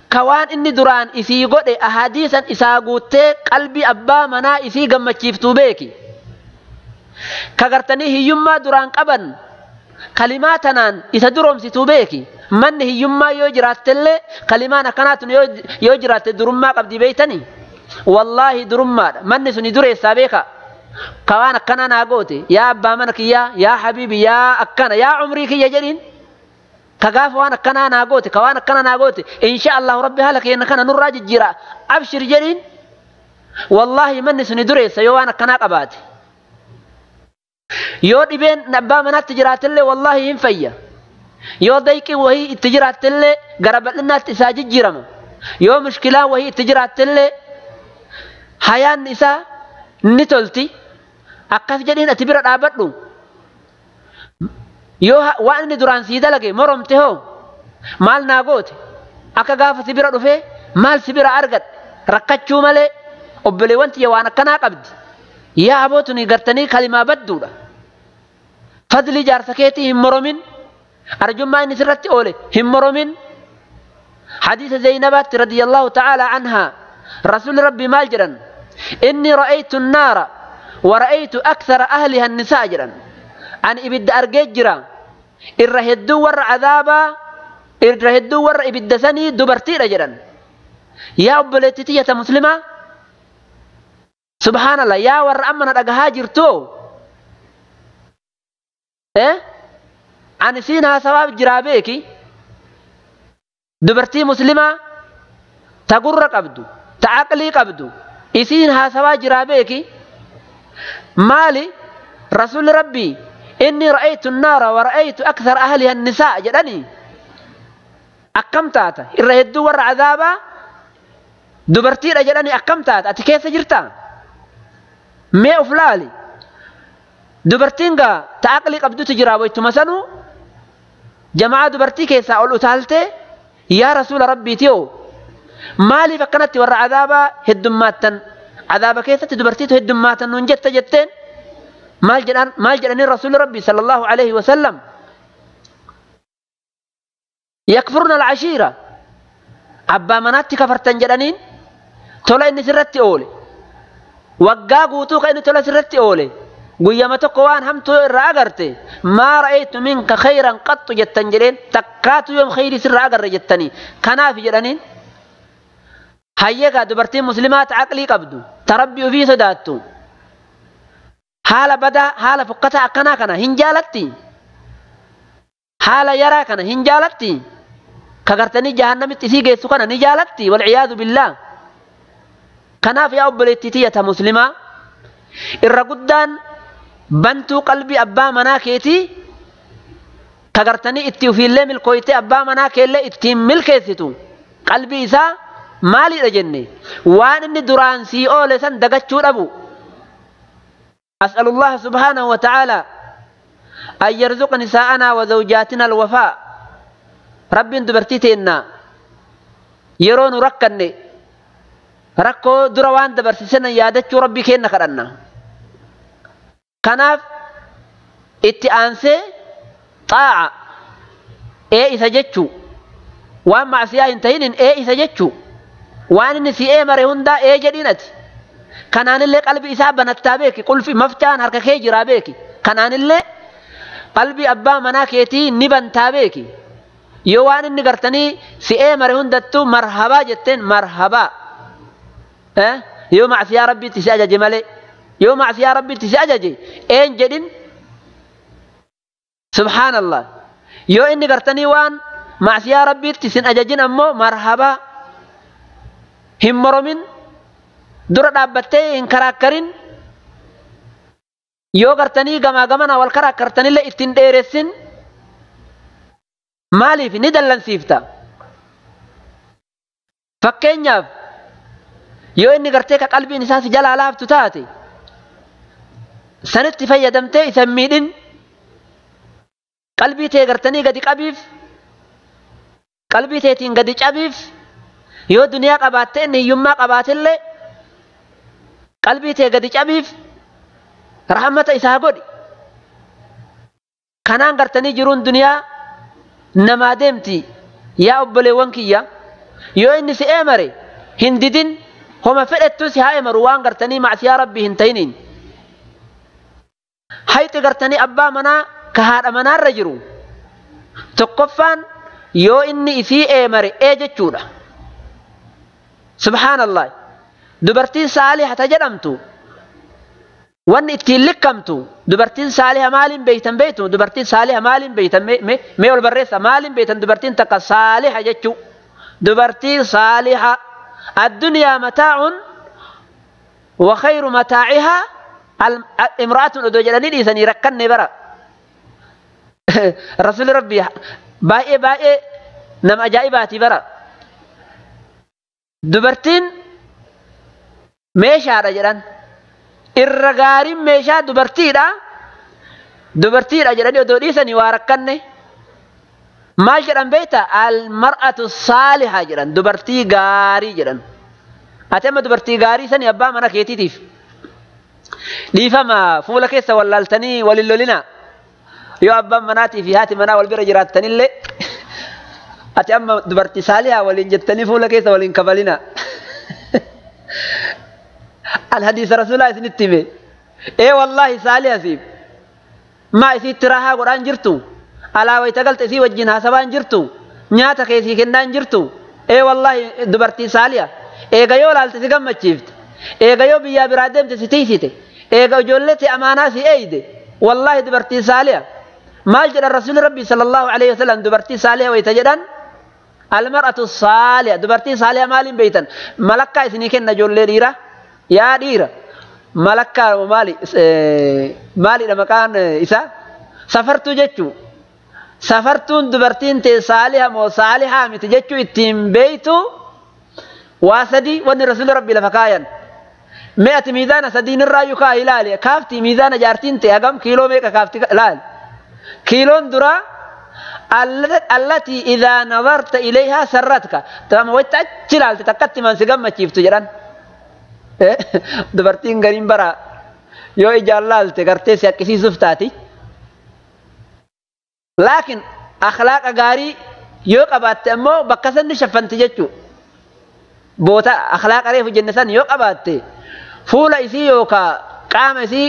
ka waan inni duraan isii godhe ahadiisan isaa guuttee qalbii abbaa manaa isii gammachiiftuu beeki. Ka gartanii hiyyummaa duraan qaban kalimaa tanaan isa duroomsituu beeki. Manni hiyyummaa yoo jiraattellee kalimaan akkanaatun yoo jiraatte durummaa qabdi beeytanii. Wallaahi durummaadha. Manni suni dureessaa beeka. Ka waan akkanaa naa goote yaa abbaa mana kiyyaa, yaa habiibi, yaa akkana, yaa umrii kiyya jedhiin. Ka gaafa waan akkanaa naa goote, ka waan akkanaa naa goote insha Allahu rabbi haala keenya kana nurraa jijjiira abshir jedhiin. Wallaahi manni suni dureessa yoo waan akkanaa qabaate. Yoo dhibeen abbaa manaatti jiraatellee wallaahi hin fayya. Yoo dayqii wahii itti jiraattellee gara bal'inaatti isaa jijjiirama. Yoo mushkilaan wahii itti jiraattellee hayaan isaa ni tolti. Akkas jedhiin ati bira dhaabbadhu. Yoo waan inni duraan sii dalage moromte hoo maal naa goote? Akka gaafa si bira dhufee maal si bira argadhe? Rakkachuu malee obboleewwan tiyya waan akkanaa qabdi. Yaa abootuni gartanii kalimaa badduudha. Fadli jaarsa keetii hin moromin. Arjummaa inni sirratti oole hin moromin. Hadiisa Zeynabaatti radiyallahu ta'ala anhaa Rasuulli Rabbi maal jedhan? Inni ra'aytu naara wa ra'aytu akthara ahliha nisaa jedhan. Ani ibidda argee jira. Irra hedduu warra cadaabaa, irra hedduu warra ibidda sanii dubartiidha jedhan. Yaa obboleettii tiyyata muslimaa, subhaanallah, yaa warra amma na dhagahaa jirtu, ani siin haasawaaf jiraa beeki. Dubartii muslimaa ta gurra qabdu, ta aqlii qabdu, isiin haasawaa jiraa beeki. Maali Rasuulli Rabbii inni ra'aytu naara wa ra'aytu akthara ahliha nisaa jedhanii akkam taata? Irra hedduu warra cadaabaa dubartiidha jedhanii akkam taata? Ati keessa jirtaa? Mee of laali. Dubartiin gaa ta aqlii qabdutu jira waytuma sanuu jamaa dubartii keessaa ol utaaltee yaa rasuula rabbiitiyoo maaliif akkanatti warra cadaabaa heddummaattan, cadaaba keessatti dubartiitu heddummaatan nuun jetta jetteen. Maal jedhanii rasuulli rabbii sallallahu alaihi wasallam? Yakfurna alcashiira, abbaa manaatti kafartan jedhaniin. Tola inni sirratti oole waggaa guutuu ka inni tola sirratti oole guyyama tokko waan hamtuu yoo irraa agarte maa ra'aytu minka khayran qaxxu jettan jedheen. Takkaatu yoom khayrii sirraa agarre jettanii kanaaf jedhaniin. Hayyeegaa dubartiin muslimaa ta aqlii qabdu, ta rabbii ofii sodaattu, haala badaa haala fokkataa akkanaa kana hin jaalatti. Haala yaraa kana hin jaalatti. Ka gartanii jahannamitti isii geessu kana ni jaalatti. Walciyaadu billaah. Kanaaf yaa obboleettii tiyyata muslimaa, irra guddaan bantuu qalbii abbaa manaa keetii ka gartanii itti ofiillee milkooytee abbaa manaa keellee ittiin milkeessitu qalbii isaa maaliidha jenne? Waan inni duraan sii oole san dagachuu dhabu. أسأل الله سبحانه وتعالى أن يرزق نساءنا وزوجاتنا الوفاء. Rabbiin dubartii teenna yeroo nu rakkanne rakkoo dura waan dabarsisan yaadachuu Rabbi keenna kadhanna. Kanaaf itti aansee xaa'a ee isa jechuu, waan macsiyaa hin tahinin ee isa jechuu, waan inni si ee mare hundaa ee jedhiin ati. Kanaanillee qalbii isaa banattaa beeki, qulfi mafcaan harka kee jiraa beeki. Kanaanillee qalbii abbaa manaa keetii ni bantaa beeki. Yoo waan inni gartanii si ee mare hundattuu marhabaa jetteen marhabaa. Yoo macsiyaa Rabbiitti si ajaje malee, yoo macsiyaa Rabbiitti si ajaje een jedhin. Subhaanallah. Yoo inni gartanii waan macsiyaa Rabbiitti sin ajajin ammoo marhabaa, hin moromin, dura dhaabbattee hin karaakkarin. Yoo gartanii gamaa gamana wal karaakkartanillee ittiin dheeressin. Maaliif ni dallansiifta? Fakkeenyaaf yoo inni gartee ka qalbiin isaa si jalaa laaftu taate sanitti fayyadamtee isa hin miidhin. Qalbii tee gartanii gadi qabiif, qalbii teetiin gadi cabiif. Yoo duniyaa qabaatte inni hiyyummaa qabaatillee qalbii tee gadi cabiif, rahmata isaa godhi. Kanaan gartanii jiruun duniyaa namaa deemti. Yaa obboleewwan kiyya, yoo inni si eemare hin didin, homa fedhettu si haa eemaru waan gartanii macsiyaa Rabbii hin ta'iniin. Hayxi gartanii abbaa manaa ka haadha manaarra jiru tokkoffaan yoo inni isii eemare ee jechuudha. Subhaanallah. Dubartiin saaliha ta jedhamtu wanni ittiin likkamtu, dubartiin saaliha maaliin beeytan beeytu? Dubartiin saaliha maaliin beeytan? Mee ol barreessa, maaliin beeytan dubartiin takka saaliha jechuu? Dubartiin saaliha, addunyaa mataa'un wa khayru mataa'ihaa imra'atun odoo jedhanii dhiisanii rakkanne bara. Rasuulli Rabbii baay'ee baay'ee nama ajaa'ibaatii bara. Dubartiin meeshaadha jedhan. Irra gaariin meeshaa dubartiidha. Dubartiidha jedhanii odoo dhiisanii waa rakkanne. Maal jedhan beekta? Almar'atu saaliha jedhan, dubartii gaarii jedhan. Ati amma dubartii gaarii sani abbaa mana keetiitiif dhiifama fuula keessa wallaaltanii walin lolina. Yoo abbaan manaatii fi haati manaa wal bira jiraattanillee ati amma dubartii saalihaa waliin jettanii fuula keessa waliin kabalina. An hadiisa rasuulaa isinitti hime. Ee wallaahi saaliha siif. Maa isiitti raahaa godhaan jirtu? Alaa wayita galte isii wajjin haasawaan jirtu? Nyaata keessii kennaan jirtu? Ee wallaahi dubartii saaliha. Eega yoo laalte si gammachiifte. Eega yoo biyyaa biraa deemte si tiisite. Eega ijoollee si amaanaa si eeyde. Wallaahi dubartii saaliha. Maal jedhan rasuulli Rabbii sallallahu alaihi wasallam dubartii saaliha wayita jedhan? Almar'atu saaliha. Dubartii saaliha maaliin beeytan? Malakkaa isinii kenna ijoollee dhiiraa. Yaa dhiira, malakkaa maali maalidha maqaan isaa? Safartuu jechuu. Safartuun dubartiin tee saaliha moo saalihaa miti jechuu ittiin beeytu waa sadii wanni rasuulli Rabbii lafa kaayan. Mee ati miizaana sadiin irraa kaa ilaali. Kaaftii miizaana jaartiin tee hagam kiiloo meeqa kaafti ilaali. Kiiloon duraa allatii idaa nadarta ilayhaa sarratka. Tama wayta achi ilaalte takkatti man si gammachiiftu jedhan. Dubartiin gariin bara yoo ijaan laalte gartee si haqqisiisuuf taati. Laakiin akhlaaqa gaarii yoo qabaatte ammoo bakka sanni shaffanti jechuu. Boota akhlaaqa reefu jenne san yoo qabaatte fuula isii yookaa qaama isii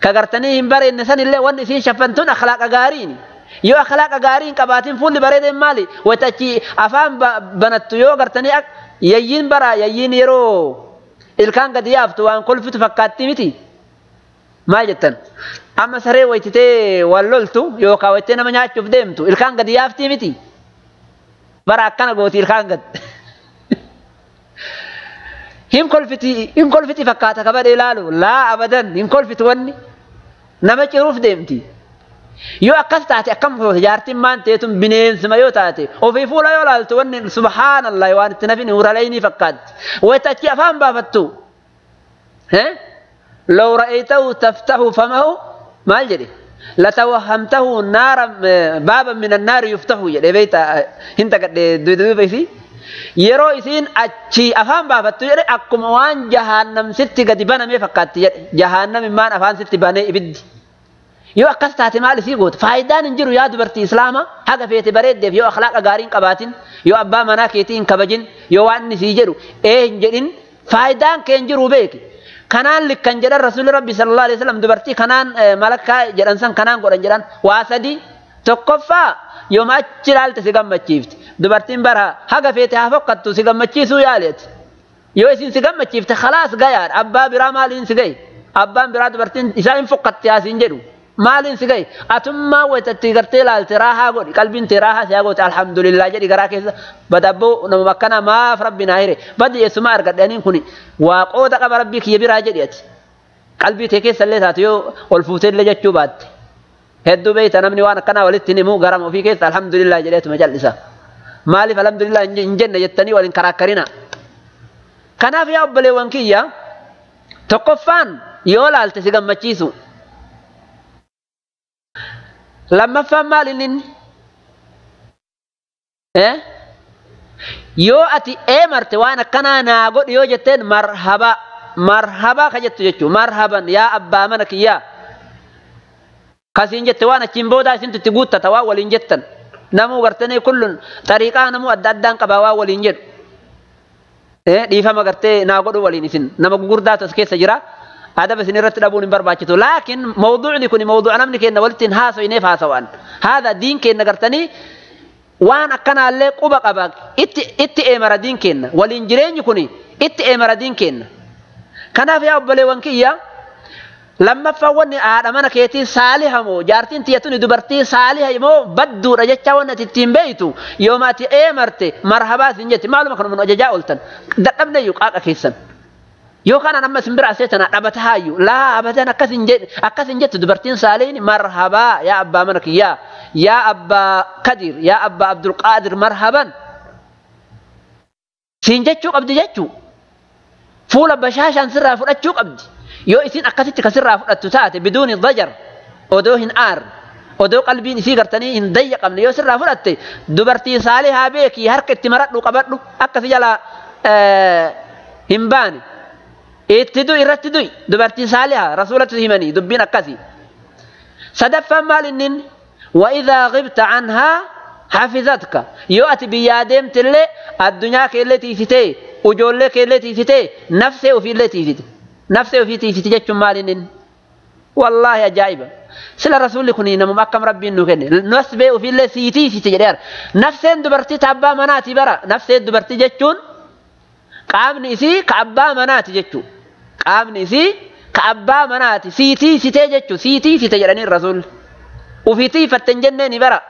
ka gartanii hin bareedne san illee wanni isiin shaffantuun akhlaaqa gaariini. Yoo akhlaaqa gaarii hin qabaatin fuulli bareedeen maali? Wayta achi afaan banattu yoo gartanii yayyiin bara yayyiin yeroo ilkaan gadi yaaftu waan kolfitu fakkaatti miti. Maal jettan? Amma saree waytitee wal loltu yookaan wayitee nama nyaachuuf deemtu ilkaan gadi yaaftii miti. Bara akkana gooti ilkaan gad. Hin kolfiti fakkaata kabadhee ilaalu laa abadan hin kolfitu wanni nama ciruuf deemti. Yoo akkas taate akkam goota jaartiin maan teetun bineensuma yoo taate ofii fuula yoo laaltu wanni subhaanallah waan itti nafin huraleynii fakkaatti. Wayita achi afaan baafattu. Law ra'aytahu taftahu famahu maal jedhe? Latawhamtahu naara baaban min annaari yuftahu jedhe beeyta hin tagadhe duuba isii. Yeroo isiin achi afaan baafattu jedhe akkuma waan jahaannam sitti gadi banamee fakkaatti jedhe jahaannam immaan afaan sitti banee ibiddi. Yoo akkas taate maal isii goota? Faayidaan hin jiru yaa dubartii islaamaa haga feete bareeddeef yoo akhlaaqa gaarii hin qabaatin yoo abbaa manaa keetii hin kabajin yoo waan inni sii jedhu ee hin jedhin faayidaan kee hin jiru beeki. Kanaan likkan jedhan rasuulli rabbi sallallahu alaihi wasallam dubartii kanaan malakkaa jedhan san kanaan godhan jedhan waa sadi tokkoffaa yooma achi ilaalte si gammachiifti. Dubartiin bara haga feete haa fokkattu si gammachiisuu yaaleeti. Yoo isin si gammachiifte khalaas gayaadha. Abbaa biraa maaliin si gahe? Abbaan biraa dubartiin isaa hin fokkatti yaasiin jedhu. Maaliin si gahe? Atummaa wayitatti gartee ilaalte raahaa godhi. Qalbiin tee raahaa si haa goote alhamdulillah jedhi garaa keessa. Badabboo namuma akkana maaf rabbi naa hire. Badi eessumaa argadhe aniin kuni waa qooda qaba rabbii kiyya biraa jedhi ati. Qalbii tee keessa illee taatu yoo ol fuutee illee jechuu baatte. Hedduu beeyta namni waan akkanaa walitti hin himu garama ofii keessa alhamdulillah jedheetuma jal'isa. Maaliif alhamdulillah hin jenne jettanii waliin karaakkarina. Kanaaf yaa obboleewwan kiyya tokkoffaan yoo laalte si gammachiisu. Lammaffaan maal inni? Yoo ati eemarte waan akkanaa naa godhi yoo jetteen marhaba marhaba ka jettu jechuudha. Marhaban yaa abbaa mana kiyyaa. Kasiin jette waan achiin boodaa isintu itti guuttata waan waliin jettan. Namuu gartanii kullun xariiqaa namuu adda addaan qabaa waan waliin jedhu. Dhiifama gartee naa godhu waliin isin nama gugurdaatu as keessa jira. Adaba isin irratti dhabuun hin barbaachisu. Laakiin mawduucni kun mawduuca namni keenya walitti hin haaso'ineef haasawaan. Haadha diin keenya gartanii waan akkanaallee quba qaba itti eemara diin keenya. Waliin jireenyi kun itti eemara diin keenya. Kanaaf yaa obboleewwan kiyya lammaffaa wanni haadha mana keetii saaliha moo jaartiin tiyyatuni dubartii saaliha moo badduudha jecha wanni ati ittiin beeytu yooma ati eemarte marhabaa sin jetti maaluma kanuma nu ajajaa ooltan dadhabneyyuu qaaqa keessan. Yoo kanaan amma isin bira asee tana dhabatahaayyuu laa abadan akkas hin jettu dubartiin saalihin marhabaa yaa abbaa mana kiyyaa yaa abbaa Kadir yaa abbaa Abdulqaadir marhaban siin jechuu qabdi jechuu fuula bashaashaan sirraa fudhachuu qabdi. Yoo isin akkasitti kasirraa fudhattu taate biduuni dajar odoo hin aarre odoo qalbiin isii gartanii hin dayyaqamne yoo sirraa fudhatte dubartii saalihaa beekii harka itti maradhu qabadhu akkasi jalaa hin baane itti du'i irratti du'i dubartii saalihaa rasuulatti himanii dubbiin akkasii. Sadaffaan maal innin وإذا غبت عنها حفظتك yoo ati biyyaa deemtillee addunyaa keellee tiisitee ujoollee keellee tiisitee nafsee ofiillee tiisite. Nafsee ofii tiisiti jechuun maal inni? Wallaahi ajaa'iba. Sila rasuulli kun namuma akkam rabbiin nu kenne. Nafsee ofiillee sii tiisiti jedheera. Nafseen dubartii ta abbaa manaati bara. Nafseen dubartii jechuun qaamni isii ka abbaa manaati jechuudha. Qaamni isii ka abbaa manaati. Sii tiisitee jechuudha. Sii tiisite jedhanii rasuulli. Ofii tiifatte hin jenneeni bara.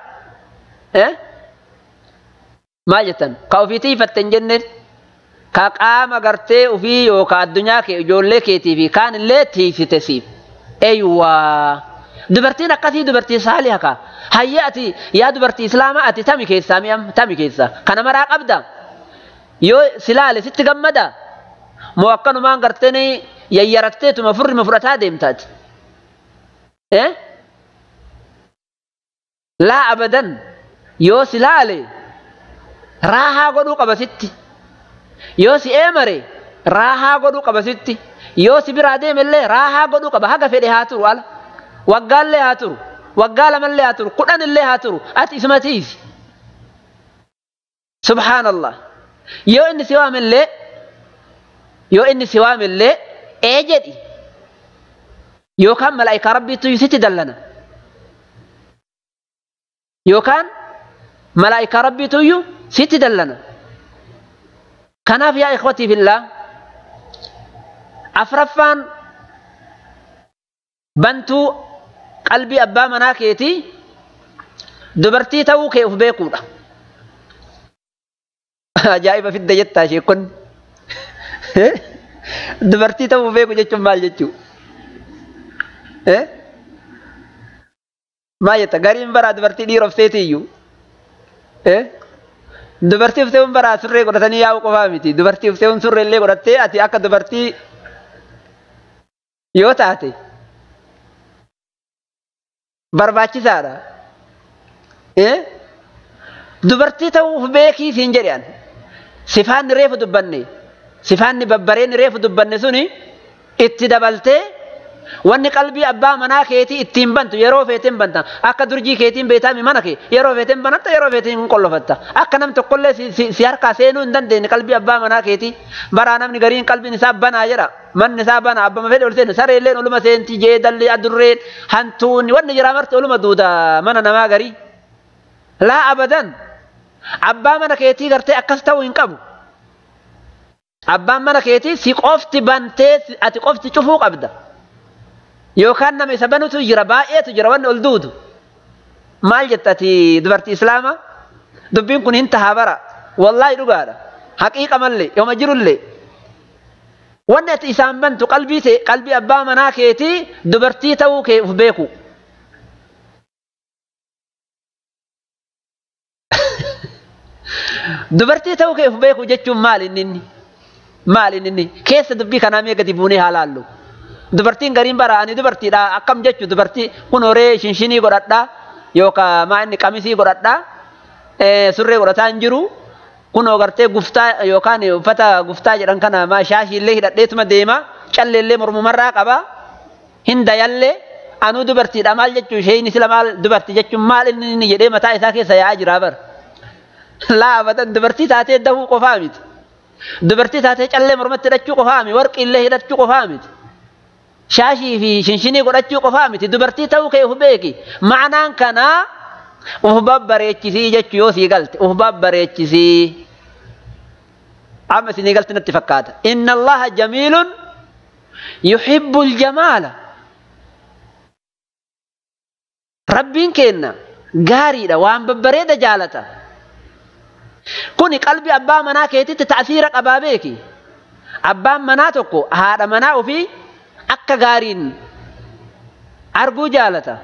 Maal jettan? Ka ofii tiifatte hin jenneen. Ka qaama gartee ofii yookaan addunyaa kee ijoollee keetii fi kaan illee tiisite siif. Eeywaa! Dubartiin akkasii dubartii saaliha kaa. Hayya ati yaa dubartii islaamaa ati tami keessaa mi'am tami keessaa. Kana maraa qabda. Yoo silaale sitti gammada. Moo akkanumaan garteen yayyaratteetuma furrima fudhataa deemtaati. Laa abadan yoo silaale raahaa godhuu qaba sitti. Yoo si eemare raahaa godhuu qaba sitti. Yoo si biraa deemellee raahaa godhuu qaba. Haga fedhe haa turu ala. Waggaallee haa turu. Waggaa lamallee haa turu. Kudhanillee haa turu. Ati isuma tiisi. Subhaanallah. Yoo inni si waamellee yoo inni si waamellee ee jedhi. Yookaan malaayikaa rabbiitu sitti dallana. Yookaan malaayikaa rabbiitu sitti dallana. Kanaaf yaa ikhwatii fillah afraffaan bantuu qalbii abbaa manaa keetii dubartii ta'uu kee of beekuudha. Ajaa'iba fidda jettaa sheekonni. Dubartii ta'uu beeku jechuun maal jechuu? Maal jetta? Gariin baraa dubartii dhiira of seetiiyyuu. Dubartii of see'uun baraa surree godhatanii yaa'uu qofaa miti. Dubartii of see'uun surree illee godhattee ati akka dubartii yoo taate Barbaachisaadha. Dubartii ta'uuf beekii siin jedhan. Sifaanni reefu dubbanne, sifaanni babbareenni reefu dubbanne suni itti dabaltee wanni qalbii abbaa manaa keetii ittiin bantu yeroo feeteen banta. Akka durjii keetiin beetaami mana kee yeroo feeteen banatta, yeroo feeteen hin qollofatta. Akka nam tokkollee si harkaa seenuu hin dandeenye qalbii abbaa manaa keetii. Baraa namni gariin qalbiin isaa banaa jedha. Manni isaa banaa abbama fedhe ol seenu. Sareelleen oluma seenti, jeedalli, adurreen, hantuunni wanni jiraa marti oluma duuda mana namaa garii. Laa abadan. Abbaa mana keetii gartee akkas ta'uu hin qabu. Abbaan mana keetii si qofti bantee ati qofti cufuu qabda. Yookaan nama isa banutu jira, baay'eetu jira wanni ol duudu. Maal jetta ati dubartii Islaamaa? Dubbiin kun hin tahaa bara. Wallaahi dhugaadha. Haqiiqa mallee yooma jirullee. Wanni ati isaan bantu qalbii qalbii abbaa manaa keetii dubartii ta'uu kee uf beeku. Dubartii ta'uu kee uf beeku jechuun maal inni? Maal inni? Keessa dubbii kanaa mee gadi buunee haa laallu. Dubartiin gariin bara ani dubartiidha akkam jechu dubartii kun horee shinshinii godhadha yookaan maa inni qamisii godhadha surree godhataa hin jiru kunoo gartee guftaa yookaan uffata guftaa jedhan kana maa shaashiillee hidhadheetuma deema calleellee mormumarraa qaba hin dayallee anuu dubartiidha maal jechuu isheen sila maal dubartii jechuun maal inni jedhee mataa isaa keessa yaa'aa jira bara. Laa abadan dubartii taatee dahuu qofaa miti. Dubartii taatee callee mormatti hidhachuu qofaa miti warqiillee hidhachuu qofaa miti. Shaashii fi shinshinii godhachuu qofaa miti dubartii ta'uu kee uf beeki. Ma'anaan kanaa uf babbareechisii jechuu yoo sii galte uf babbareechisii. Amma isinii galte natti fakkaata. Inna Allaha jamiilun yuhibbul jamaala. Rabbiin kenna gaariidha waan babbareeda jaalata. Kuni qalbii abbaa manaa keetitti ta'siira qabaa beeki. Abbaan manaa tokko haadha manaa ofii akka gaariin arguu jaalata.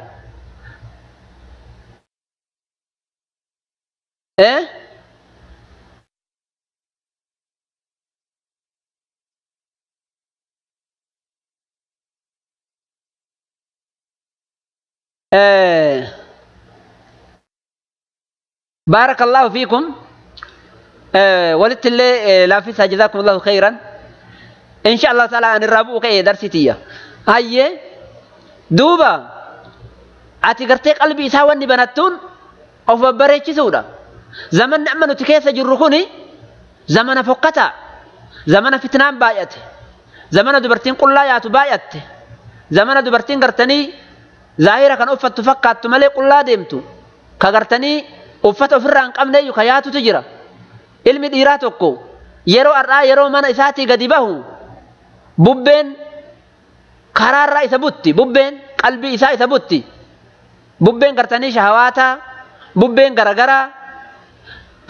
Barakallahu fiikum. ولت اللي لافسها جزاكم الله خيرا إن شاء الله تعالى أن الرابو كي درستية هاي دوبا أتي قرتي قلبي ساواني بناتون أو بريتش سودا زمن نعمل تكيس جرخوني زمن فقتا زمن فتنان بايت زمن دبرتين قل لا ياتو بايت زمن دبرتين قرتني ظاهرة كان أفت تفقات تملي قل لا ديمتو كقرتني أفت أفران قمني يكياتو تجرى Ilmi dhiiraa tokko yeroo har'aa yeroo mana isaatii gadi bahu bubbeen karaarraa isa butti, bubbeen qalbii isaa isa butti, bubbeen gartanii shahawaataa, bubbeen garagaraa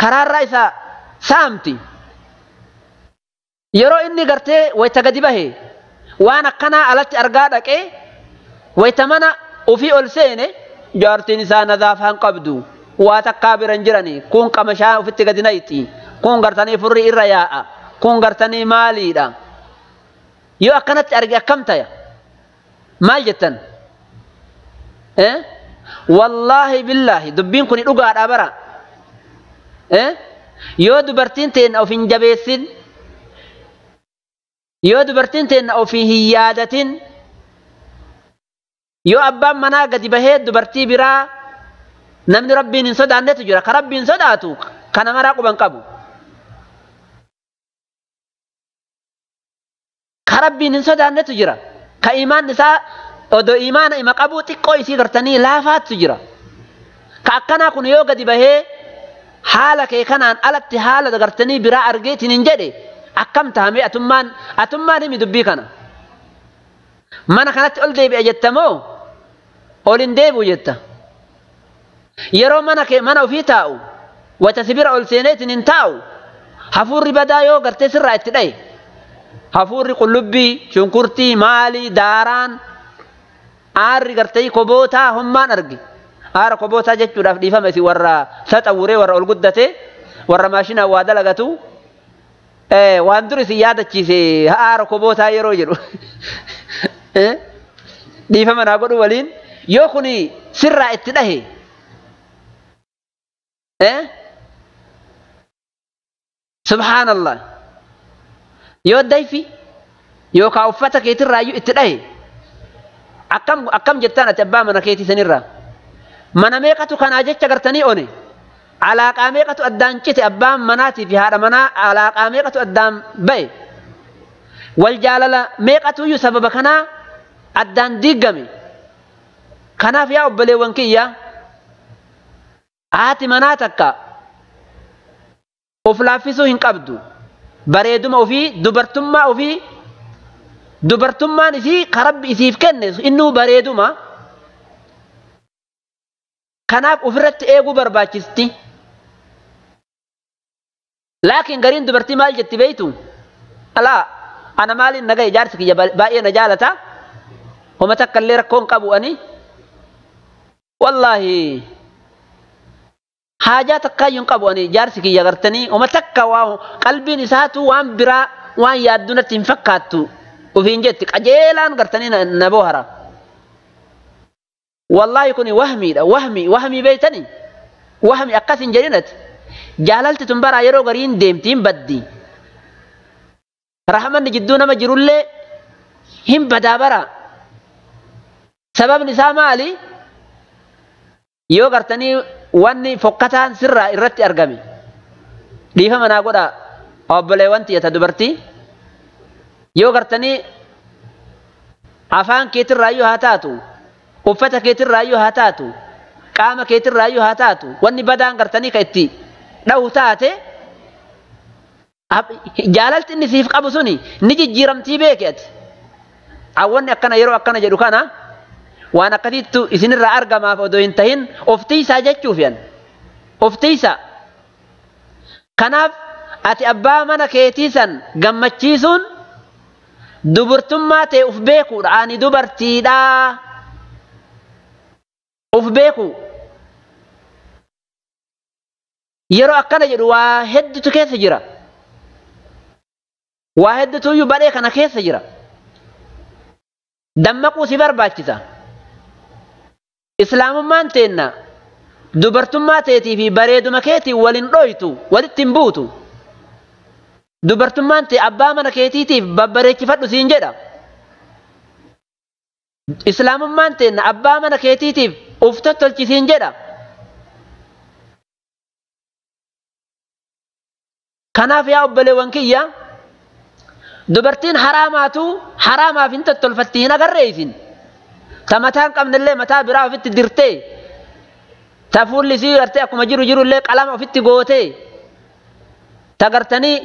karaarraa isa saamti. Yeroo inni gartee wayita gadi bahe waan akkanaa alatti argaa dhaqee wayita mana ofii ol seene jaartiin isaa nadaafaa hin qabdu. Waa takkaa bira hin jirani kun qamashaa ofitti gadi naqxi kun gartanii furrii irra yaa'a kun gartanii maaliidha yoo akkanatti arge akkam taya maal jettan wallaahi billaahi dubbiin kun dhugaadha bara yoo dubartiin teenna of hin jabeessin yoo dubartiin teenna ofii hin yaadatin yoo abbaan manaa gadi bahee dubartii biraa namni rabbiin hin sodaannetu jira ka rabbiin sodaatu kana maraa quban qabu ka rabbiin hin sodaannetu jira ka imaan isaa odoo imaana ima qabuu xiqqoo isii gartanii laafaattu jira ka akkanaa kun yoo gadi bahee haala kee kanaan alatti haala gartanii biraa argeetiin hin jedhe akkam tahamee atummaan himi dubbii kana mana kanatti ol deebi'a jettamoo ol hin deebi'u jetta. Yeroo mana kee mana ofii taa'u wata sibira ol seeneetiin hin taa'u hafuurri badaa yoo gartee sirraa itti dhaye hafuurri qullubbii shunkurtii maalii daaraan aarri gartee kobootaa hommaan arge aara kobootaa jechuudhaaf dhiifama isin warra saxawuree warra ol guddate warra maashinaa waa dalagatu waan dur isin yaadachiise aara kobootaa yeroo jedhu dhiifama naa godhu waliin yoo kuni sirraa itti dhahe subhaanallah yoo dayfi yookaan uffata keetirraayyuu itti dhahe akkam akkam jettaan ati abbaa mana keetii sanirraa mana meeqatu kanaa jecha gartanii one alaaqaa meeqatu addaan cite abbaan manaatii fi haadha manaa alaaqaa meeqatu addaan ba'e wal jaalala meeqatuyyuu sababa kanaa addaan diigame kanaaf yaa obboleewwan kiyya haati manaa takka of laaffisuu hin qabdu bareeduma ofii dubartummaa ofii dubartummaan isii ka rabbi isiif kenne innuu bareeduma kanaaf ofirratti eeguu barbaachisti laakiin gariin dubartii maal jetti beeytu alaa ana maaliin naga ijaarsi kiyya baay'ee na jaalata homa takka illee rakkoon qabu ani wallaahi haajaa takkaayyuu hin qabu ani jaarsi kiyya gartanii homa takka waa qalbiin isaatu waan biraa waan yaaddu natti hin fakkaattu ufiin jetti qajeelaan gartanii na boohara. Wallaahi kuni wahmiidha wahmi wahmii beeytanii wahmi akkas hin jedhinati jaalalti tun baraa yeroo gariin deemti hin baddi rahmanni jidduu nama jirullee hin badaa bara sababni isaa maali yoo gartanii wanni fokkataan sirraa irratti argame dhiifama naa godha obboleewwan tiyyata dubartii yoo gartanii afaan keetirraayyuu haa taatu uffata keetirraayyuu haa taatu qaama keetirraayyuu haa taatu wanni badaan gartanii ka itti dhahu taate jaalalti inni siif qabu suni ni jijjiiramtii beeke ati awwanni akkana yeroo akkana jedhu kana waan akkasiittu isinirraa argamaaf odoo hin tahin of tiisaa jechuuf yan of tiisaa kanaaf ati abbaa mana keetii san gammachiisuun dubartummaa ta'e uf beekuudha ani dubartiidhaa uf beeku yeroo akkana jedhu waa hedduutu keessa jira waa hedduutuyyuu badhee kana keessa jira dammaquu si barbaachisa islaamummaan teenna dubartummaa teetii fi bareeduma keetii walin dhoytu walitti hin buutu dubartummaan tee abbaa mana keetiitiif babbareechifadhu siin jedha islaamummaan teenna abbaa mana keetiitiif uf tottolchi siin jedha kanaaf yaa obboleewwan kiyya dubartiin haraamaatu haraamaaf hin tottolfatti hin agarree isin ta mataa hin qabnellee mataa biraa ofitti dirtee ta fuulli isii gartee akkuma jiru jirullee qalama ofitti gootee ta gartanii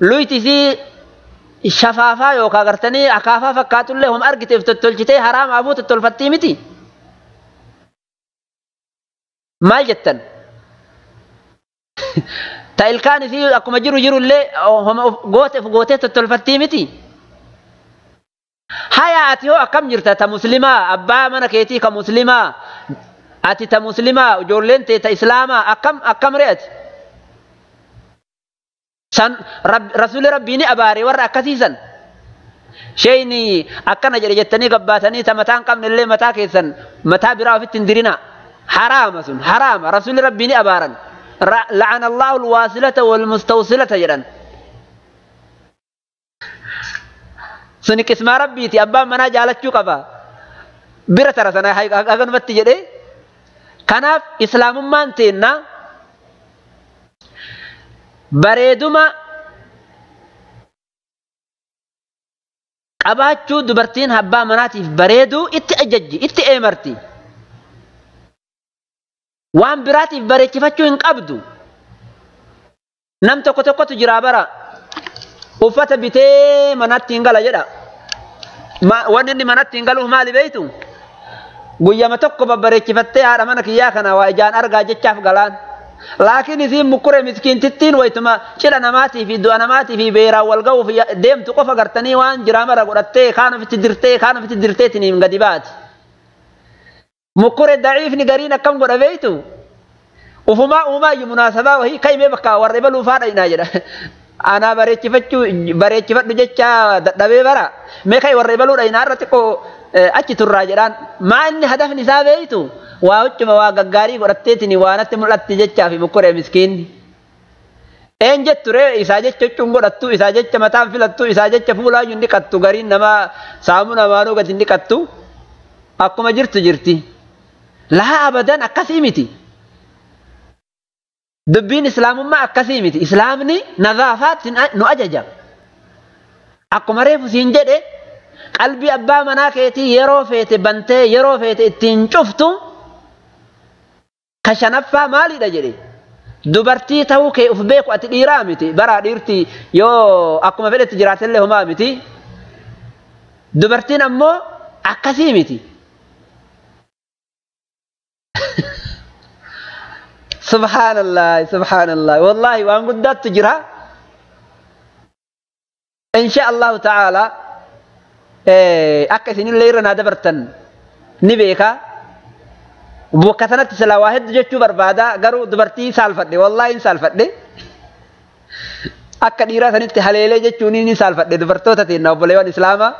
luyti isii shafaafaa yookaan gartanii akaafaa fakkaatullee hom argiteef tottolchitee haraamaafuu tottolfattii miti. Maal jettan? Ta ilkaan isii akkuma jiru jirullee homa gooteef gootee tottolfattii miti. Haya ati hoo akkam jirta ta muslimaa abbaa mana keetii ka muslimaa ati ta muslimaa ijoolleen tee ta islaamaa akkam akkam re'ati? San rasuulli rabbii ni abaare warra akkasiisan sheyni akkana jedhe jettanii gabbaatanii ta mataa hin qabne illee mataa keessan mataa biraa ofitti hin dirina haraama sun haraama rasuulli rabbii ni abaaran la'ana allahu alwaasilata walmustawsilata jedhan suni qismaa rabbiiti abbaan manaa jaalachuu qaba bira tara sana haganumatti jedhe kanaaf islaamummaan teenna bareeduma qabaachuu dubartiin abbaa manaatiif bareeduu itti ajajji itti eemarti waan biraatiif bareechifachuu hin qabdu nam tokko tokkotu jiraa bara uffata bitee manatti hin gala jedha wanni inni manatti hin galuuf maali beeytu guyyama tokko babbareechifattee haadha mana kiyyaa kana waa ijaan argaa jechaaf galaan laakiin isiin mukkure miskiintittiin waytuma cidha namaatii fi du'a namaatii fi beeraan wal ga'uuf deemtu qofa gartanii waan jiraa mara godhattee kaan ofitti dirtee kaan ofitti dirteetiniin gadi baati. Mukkure daciifni gariin akkam godha beeytu ufumaa uumaayyuu munaasabaa wahii kaimee bakka warra ibaluu faadha inaa jedha. Anaa bareechifachuu bareechifadhu jecha dadhabee bara mee kai warra ibaluudha inaa irra xiqqoo Achi turraa jedhaan maa inni hadafni isaa beeytu waa huccuma waa gaggaarii godhatteetiin waa natti mul'atti jechaa fi mukkuree miskiinni. Een jettu ree isaa jecha huccuun godhattu isaa jecha mataan filattu isaa jecha fuulaayyuu hin dhiqattu gariin namaa saamuna maanuu gadi hin dhiqattu akkuma jirtu jirti. Laa abadan akkasii miti. Dubbiin islaamummaa akkasii miti. Islaamni nadaafaatti nu ajaja. Akkuma reefu siin jedhe qalbii abbaa manaa keetii yeroo feete bantee yeroo feete ittiin cuftu ka shanaffaa maalidha jedhe. Dubartii ta'uu kee uf beeku ati dhiiraa miti. Baraa dhiirti yoo akkuma fedhetti jiraatellee homaa miti. Dubartiin ammoo akkasii miti. Subhaanallah, subhaanallah. Wallaahi waan guddaattu jira. Insha Allahu ta'ala akka isinillee irra naa dabartan ni beeka. Bakka sanatti silaa waa hedduu jechuu barbaada garuu dubartii saalfadhe wallaahi hin saalfadhe. Akka dhiiraa sanitti haleelee jechuun ni saalfadhe dubartoota teenna obboleewwan islaamaa.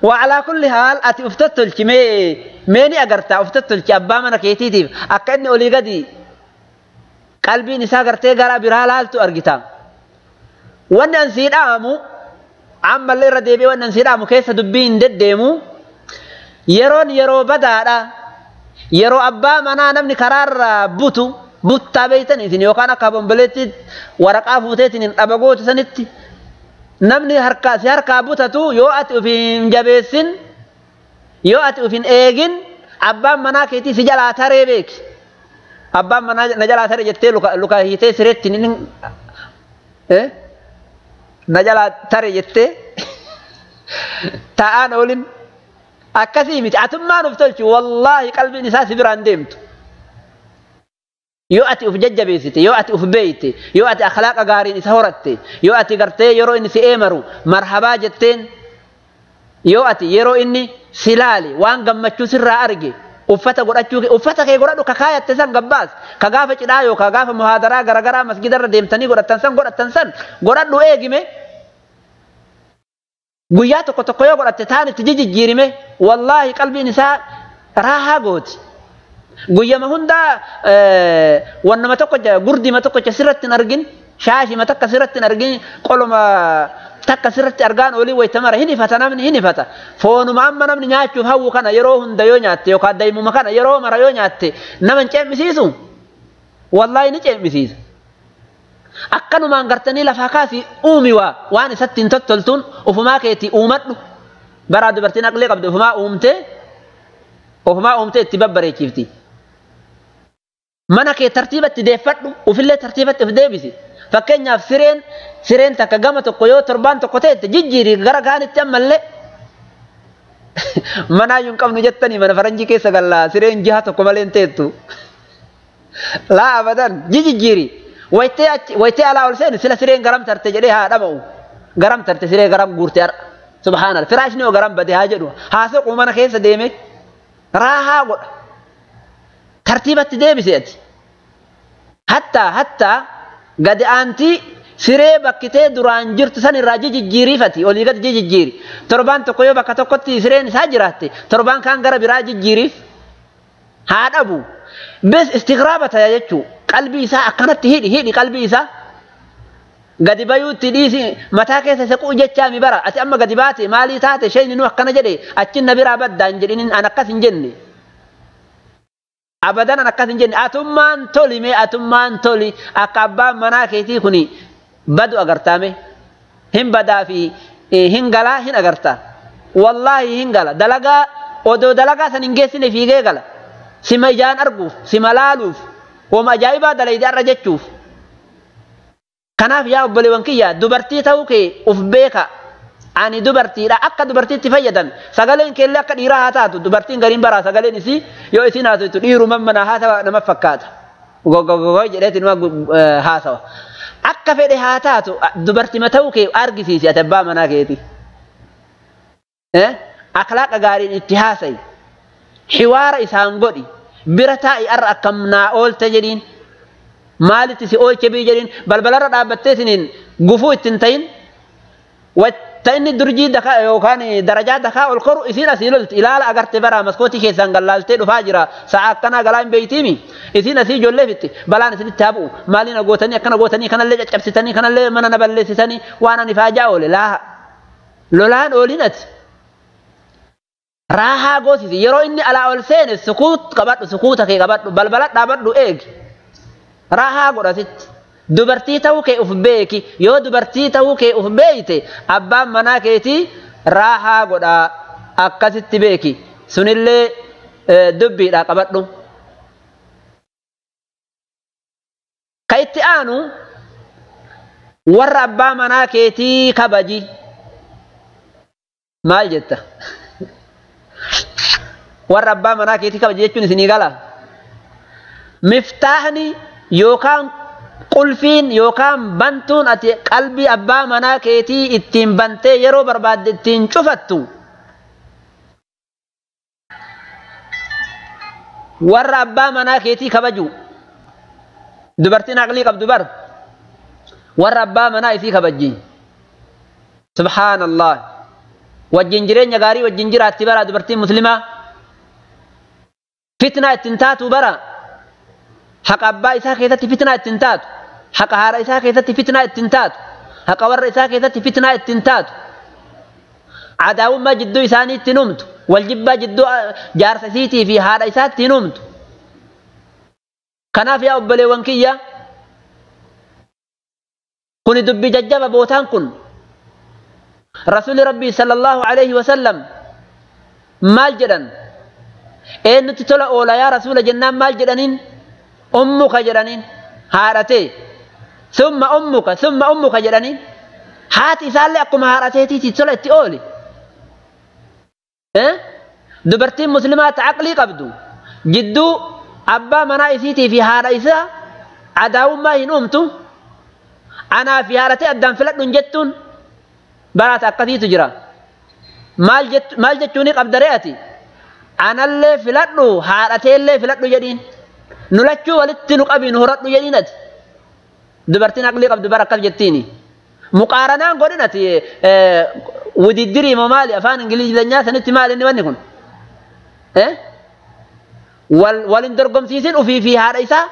Wa alaa kulli haal ati uf tottolchi mee ni agartaa uf tottolchi abbaa mana keetiitiif akka inni olii gadi qalbiin isaa gartee gara biraa laaltu argita. Wanni an sii dhaamu ammallee irra deebi'ee wanni an sii dhaamu keessa dubbii hin deddeemu yeroon yeroo badaadha. Yeroo abbaa manaa namni karaarra butu buttaa beeytan isin yookaan akka bomboleetti waraqaa fuuteetiin hin dhaba gootu sanitti namni harkaa si harkaa butatu yoo ati uf hin jabeessin yoo ati uf hin eegin abbaan manaa keetii si jalaa taree beeki. Abbaan manaa na jalaa taree jettee luka hiitee sireetti na jalaa taree jettee taa'aan oolin. Akkasii miti atummaan uf tolchi wallaahi qalbiin isaa si biraan deemtu. Yoo ati uf jajjabeessite yoo ati uf beeyte yoo ati akhlaaqa gaariin isa horatte yoo ati gartee yeroo inni si eemaru marhabaa jetteen yoo ati yeroo inni si laale waan gammachuu sirraa arge uffata godhachuu uffata kee godhadhu ka kaayatte san gabbaas ka gaafa cidhaa yookaan gaafa muhaadaraa garagaraa masgidarra deemtanii godhattan san godhadhu eegime. Guyyaa tokko tokko yoo godhatte taan itti jijjiirime wallaahi qalbiin isaa raahaa gooti. Guyyama hundaa wannama tokko gurdima tokkocha sirratti hin argin shaashima takka sirratti hin argin qoloma takka sirratti argaan olii wayita mara hin ifata namni hin ifata. Foonuma amma namni nyaachuuf hawwu kana yeroo hunda yoo nyaatte yookaan daa'imuma kana yeroo mara yoo nyaatte nama hin ceemisiisu. Wallaahi ni ceemisiisa. Akkanumaan gartanii lafaa kaasii uumi waa waan isatti hin tottoltuun ufumaa keetii uumadhu. Baraa dubartiin aqlee qabdu ufumaa uumtee itti babbareechifti. Mana kee tartiibatti deeffadhu ufillee tartiibatti of deebisi. Fakkeenyaaf sireen takka gama tokko yoo torbaan tokko ta'etti jijjiiri gara kaanitti ammallee manaayyuu hin qabnu jettanii mana faranjii keessa gallaa sireen jiha tokko malee hin teettu. Laa abadan jijjiiri. Wayitee alaa ol seeni sila sireen garam tarte jedhee haa dhama'u. Garam tarte siree garam guurte har'a. Subhaanallah firaashni hoo garam bade haa jedhu. Haasoo mana keessa deeme raahaa godha. Tartiibatti deebise ati. Hattaa gadi aantii siree bakkitee duraan jirtu san irraa jijjiiriifati olii gadi jijjiiri. Torbaan tokko yoo bakka tokkotti sireen isaa jiraatte torbaan kaan gara biraa jijjiiriif haa dhabu. Bes istighraaba ta'a jechuudha. Qalbii isaa akkanatti hidhi qalbii isaa gadi bayuutti dhiisi mataa keessa isa qu'u jechaa mi bara ati amma gadi baate maalii taate shayni nu akkana jedhe achin na biraa baddaa hin jedhinin an akkas hin jenne. Abadan an akkas hin jenne atummaan toli mee atummaan toli akka abbaan manaa keetii kuni badu agartaame hin badaa fi hin galaa hin agartaa wallaahi hin gala dalagaa odoo dalagaa san hin geessine fiigee gala sima ijaan arguuf sima laaluuf. Wama ajaa'ibaa dalayde har'a jechuuf. Kanaaf yaa obboleewwan kiyya dubartii ta'uu kee uf beeka. Ani dubartiidha akka dubartiitti fayyadame sagaleen keellee akka dhiiraa haa taatu dubartiin gariin baraa sagaleen isii yoo isiin haasoftu dhiiruma mana haasawa nama fakkaata. Gogogogo jedheeti nama haasawa. Akka fedhe haa taatu dubartima ta'uu kee argisiisi ati abbaa manaa keeti. Akhlaaqa gaariin itti haasayi. Xiwaara isaan godhi. Bira taa'i arra akkam naa oolte jedhiin maalitti si oolche bii jedhiin balbalarra dhaabbattee isiniin gufuu ittiin ta'in Wata inni durjii dakaa yookaan darajaa dakaa ol koru isiin asii lolti ilaala agarte bara maskootii keessaan gallaaltee dhufaa jira sa'a akkanaa galaa hin beeytiimi isiin asii ijoollee fitti balaan isinitti haa bu'u maaliin gootanii akkana gootanii kanallee caccabsitanii kanallee mana na balleessitanii waan ani faajaa oole laaha lolaan ooliin ati raahaa goosisi yeroo inni alaa ol seene sukuut qabadhu sukuuta kee qabadhu balbala dhaabadhu eegi raahaa godhasitti. Dubartii ta'uu kee uf beeki yoo dubartii ta'uu kee uf beeyte abbaan manaa keetii raahaa godhaa akkasitti beeki sunillee dubbiidha qabadhu. Ka itti aanu warra abbaa manaa keetii kabaji maal jetta warra abbaa manaa keetii kabaji jechuun isinii gala miftaahni yookaan qulfiin yookaan bantuun ati qalbii abbaa manaa keetii ittiin bantee yeroo barbaadde ittiin cufattu warra abbaa manaa keetii kabaju dubartiin aqlii qabdu bar warra abbaa manaa isii kabajji subhaanallah wajjin jireenya gaarii wajjin jiraatti bara dubartiin muslimaa fitnaa ittiin taatu bara haqa abbaa isaa keessatti fitnaa ittiin taatu haqa haadha isaa keessatti fitnaa ittiin taatu haqa warra isaa keessatti fitnaa ittiin taatu adaawummaa jidduu isaanii ittiin humtu waljibbaa jidduu jaarsa isiitii fi haadha isaa ittiin humtu kanaaf yaa obboleewwan kiyya kuni dubbii jajjaba bootaan kun rasuuli rabbii sallallahu alaihi wasallam maal jedhan eenyutti tola oola yaa rasuula jennaan maal jedhaniin ummuka jedhaniin haadhatee summa ummuka summa ummuka jedhaniin haati isaallee akkuma haadhateetiiti tola itti ooli. Dubartiin muslimaa ta aqlii qabdu jidduu abbaa manaa isiitii fi haadha isaa adaawummaa hin uumtu anaa fi haadhatee addaan filadhu hin jettuun baraata akkasiitu jira. Maal jechuuni qabdaree ati anallee filadhu haadhateellee filadhu jedhiin. Nu lachuu walitti nu qabii nu horadhu jedhiin ati dubartiin aqlii qabdu bara akkas jettiini muqaaranaan godhin ati wudiddirii moo maali afaan ingilizanyaa sanitti maali inni wanni kun walin dorgomsiisin ufii fi haadha isaa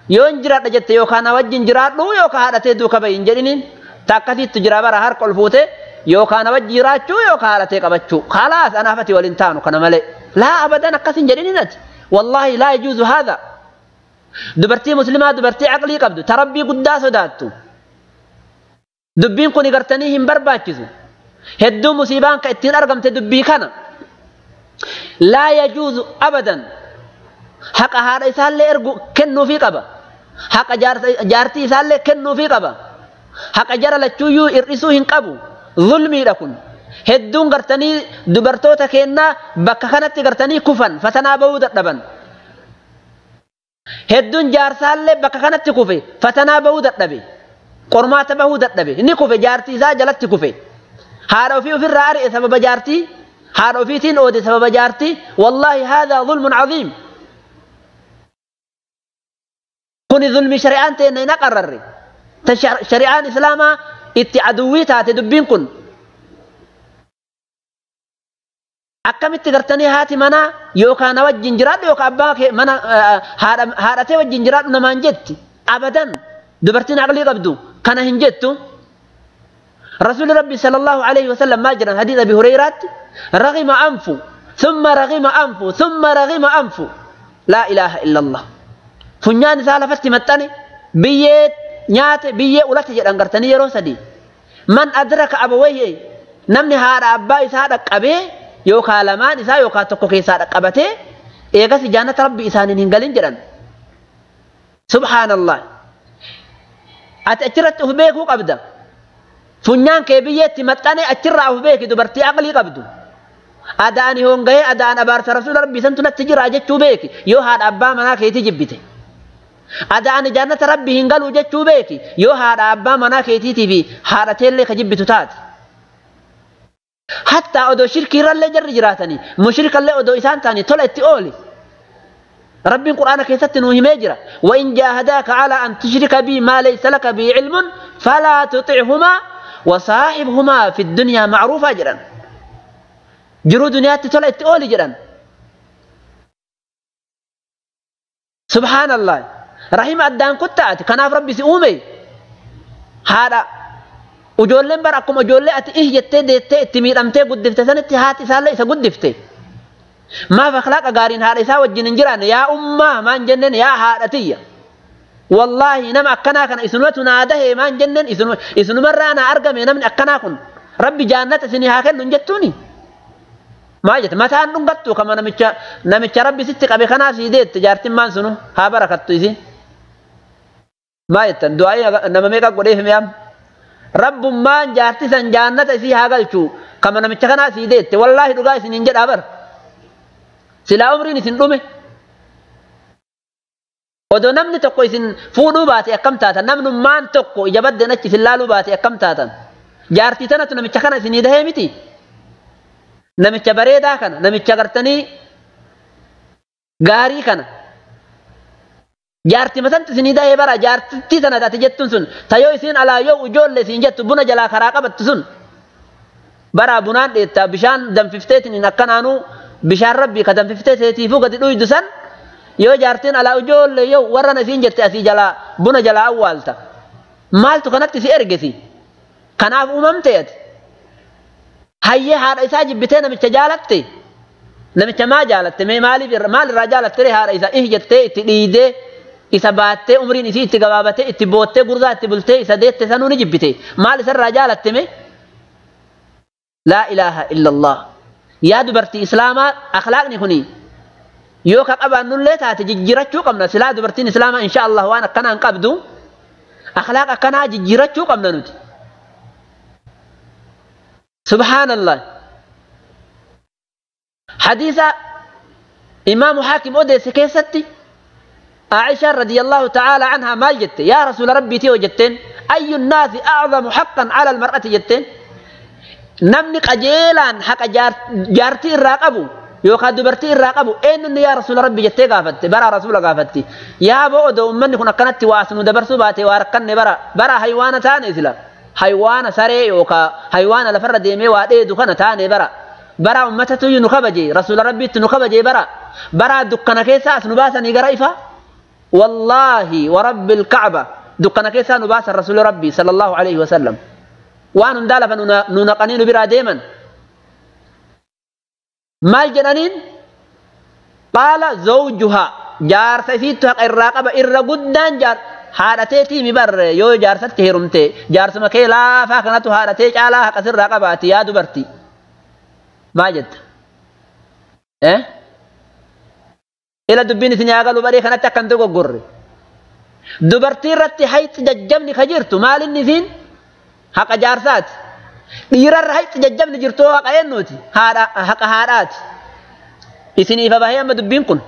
yoo hin jiraadha jette yookaan na wajjin jiraadhu yookaan haadhatee duuka bahi hin jedhiniin ta akkasiittu jira bara harka ol fuute yookaan na wajji jiraachuu yookaan haadhatee qabachuu khalaas anaaf ati waliin taanu kana malee laa abadan akkas hin jedhiniin ati. والله لا يجوز هذا دبرتي مسلمة دبرتي عقلي قبض تربي قدا صداتو دبين كوني قرتنيهم برباكزو هدو مصيبان كاتين أرقم تدبي كان لا يجوز أبدا حق هذا إسال لي إرقو كنو في قبا حق جارتي إسال لي كنو في قبا حق جار لتشويو إرئسوهن قبو ظلمي لكم hedduun gartanii dubartoota kennaa bakka kanatti gartanii kufan fatanaa bahuu dadhaban. Hedduun jaarsaallee bakka kanatti kufe fatanaa bahuu dadhabe. Qormaata bahuu dadhabe. Inni kufe jaartii isaa jalatti kufe. Haadha ofii ofirraa ari'e sababa jaartii. Haadha ofiitiin oode sababa jaartii. Wallaahi haadhaa zulmun caziim. Kuni zulmi shari'aan ta'e hin aqarrarre. Shari'aan islaamaa itti aduwwii taate dubbiin kun. Akkamitti gartanii haati manaa yookaan na wajjin jiraadhu yookaan abbaa kee mana haadhatee wajjin jiraadhu namaan jetti abadan dubartiin aqlii qabdu kana hin jettu. Rasuulli Rabbi sallallahu alaihi wasallam maal jedhan hadiisa Abi Hureyraatti raghima anfu thumma raghima anfu thumma raghima anfu laa ilaaha illallah. Funyaan isaa lafatti maxxane biyyee nyaate biyyee ulate jedhan gartanii yeroo sadii man adraka abawayhi namni haadha abbaa isaa dhaqqabee yookaan lamaan isaa yookaan tokko keessaa dhaqqabatee eegas jannata rabbi isaaniin hin galin jedhan. Subhaanallah. Ati achirratti of beekuu qabda. Funyaan kee biyyeetti maxxanee achirraa of beeki dubartii aqlii qabdu. Adaan honga'ee adaan abaarsa rasuula rabbii santu natti jira jechuu beeki yoo haadha abbaa manaa keetii jibbite. Adaan jannata rabbii hin galuu jechuu beeki yoo haadha abbaa manaa keetiitii fi haadha teellee ka jibbitu taate. Hatta odoo shirkiirrallee jarri jiraatanii mushrikallee odoo isaan ta'anii tola itti ooli. Rabbiin quraana keessatti nuu himee jira. وإن جاهداك على أن تشرك بي ما ليس لك به علم فلا تطعهما وصاحبهما في الدنيا معروفا جرا جرو دنيا تتولى اتقولي جرا سبحان الله رحم أدان كتات كناف ربي سئومي هذا وجولين براكم وجولين أتي إيه جتة دتة تمير أمتى قدفت سنة هاتي سالة إذا قدفت ما فخلاق أقارين هذا إسا وجنجران يا أمة ما نجنن يا هاتية والله نم أكنا كان إسنوتنا ده ما نجنن إسنو مرة أنا أرجع من أكنا كن ربي جانة سني هاكن نجتوني ما جت مثلا نقطو كما نمتش ربي ستك أبي خنا سيدت تجارتين ما سنو ها بركة تيجي ما جت دعاء نمميك قريه ميام رب ما جارتي سن جانة سي هاقلشو كما نمتش خنا سيدت والله دعاء سننجد أبر سلا عمري نسن دومه ودو نمني تقو إسن فودو باتي أكم تاتا نمن مان تقو إجابت دنچ سلالو باتي أكم تاتا جارتي تنتو نمتش خنا سنيده متي نمتش بريدا كان نمتش غرتني غاري كان جارتي مثلا تسنيده برا جارتي تنا تجتون سن تيو إسين على يو وجول لسين جت بنا جلا خراقة بتسن برا بنان ديتا بشان دم ففتيتن إن أكنانو بشان ربي قدم ففتيتي فوق تدوي دسن يو جارتين على وجول يو ورا نسين جت أسي جلا بنا جلا أولتا مالتو كانت تسي إرجسي كناف أممتيت هيا هذا إسا جبتين من تجالتي نمت ما جالت مي مالي مال الرجال تري هذا إذا إيه جت تريده إذا باتة عمري نسيت تجاوبته تبوته غرزة تبلته إذا ديت تسانوني جبته مال إسر رجال تمي لا إله إلا الله يا دبرتي إسلاما أخلاقني هني يوكا أبا نولي تاتي قمنا سلا دبرتين إسلاما إن شاء الله وأنا كنا نقبدو أخلاق كنا ججرتشو قمنا نوتي سبحان الله حديث إمام حاكم أوديس كيستي عائشة رضي الله تعالى عنها ما جت يا رسول ربي تيو جتين أي الناس أعظم حقا على المرأة جتين نمني قجيلا حق جارتي الراقبو يوكا دبرتي الراقبو إن يا رسول ربي جتي قافتي برا رسول قافتي يا بو أمني كنا كانت واسنو دبرسو باتي واركني برا برا حيوانة تاني سلا حيوان سري يوكا حيوان لفر ديمي وادي دخنة تاني برا برا أمتتو ينخبجي رسول ربي تنخبجي برا برا دكنا كيسا أسنباسا نقرأيفا والله ورب الكعبة دكنا كيسا نباسا رسول ربي صلى الله عليه وسلم وان اندالف ننقنين برا ديما ما الجنانين قال زوجها جار سيسيتها الراقبة إرى قدان جار haadhateetii mi barre yoo jaarsatti heerumte jaarsuma kee laafaa kanatu haadhatee caalaa haqa sirraa qabaati yaa dubarti maa jetta ila dubbiin isin yaagalu baree kanatti akkan dogoggorre dubartii irratti hayxi jajjabni ka jirtu maalinni isiin haqa jaarsaati dhiirarra hayxi jajjabni jirtu haqa eenyuuti haqa haadhaati isiniifa bahee amma dubbiin kun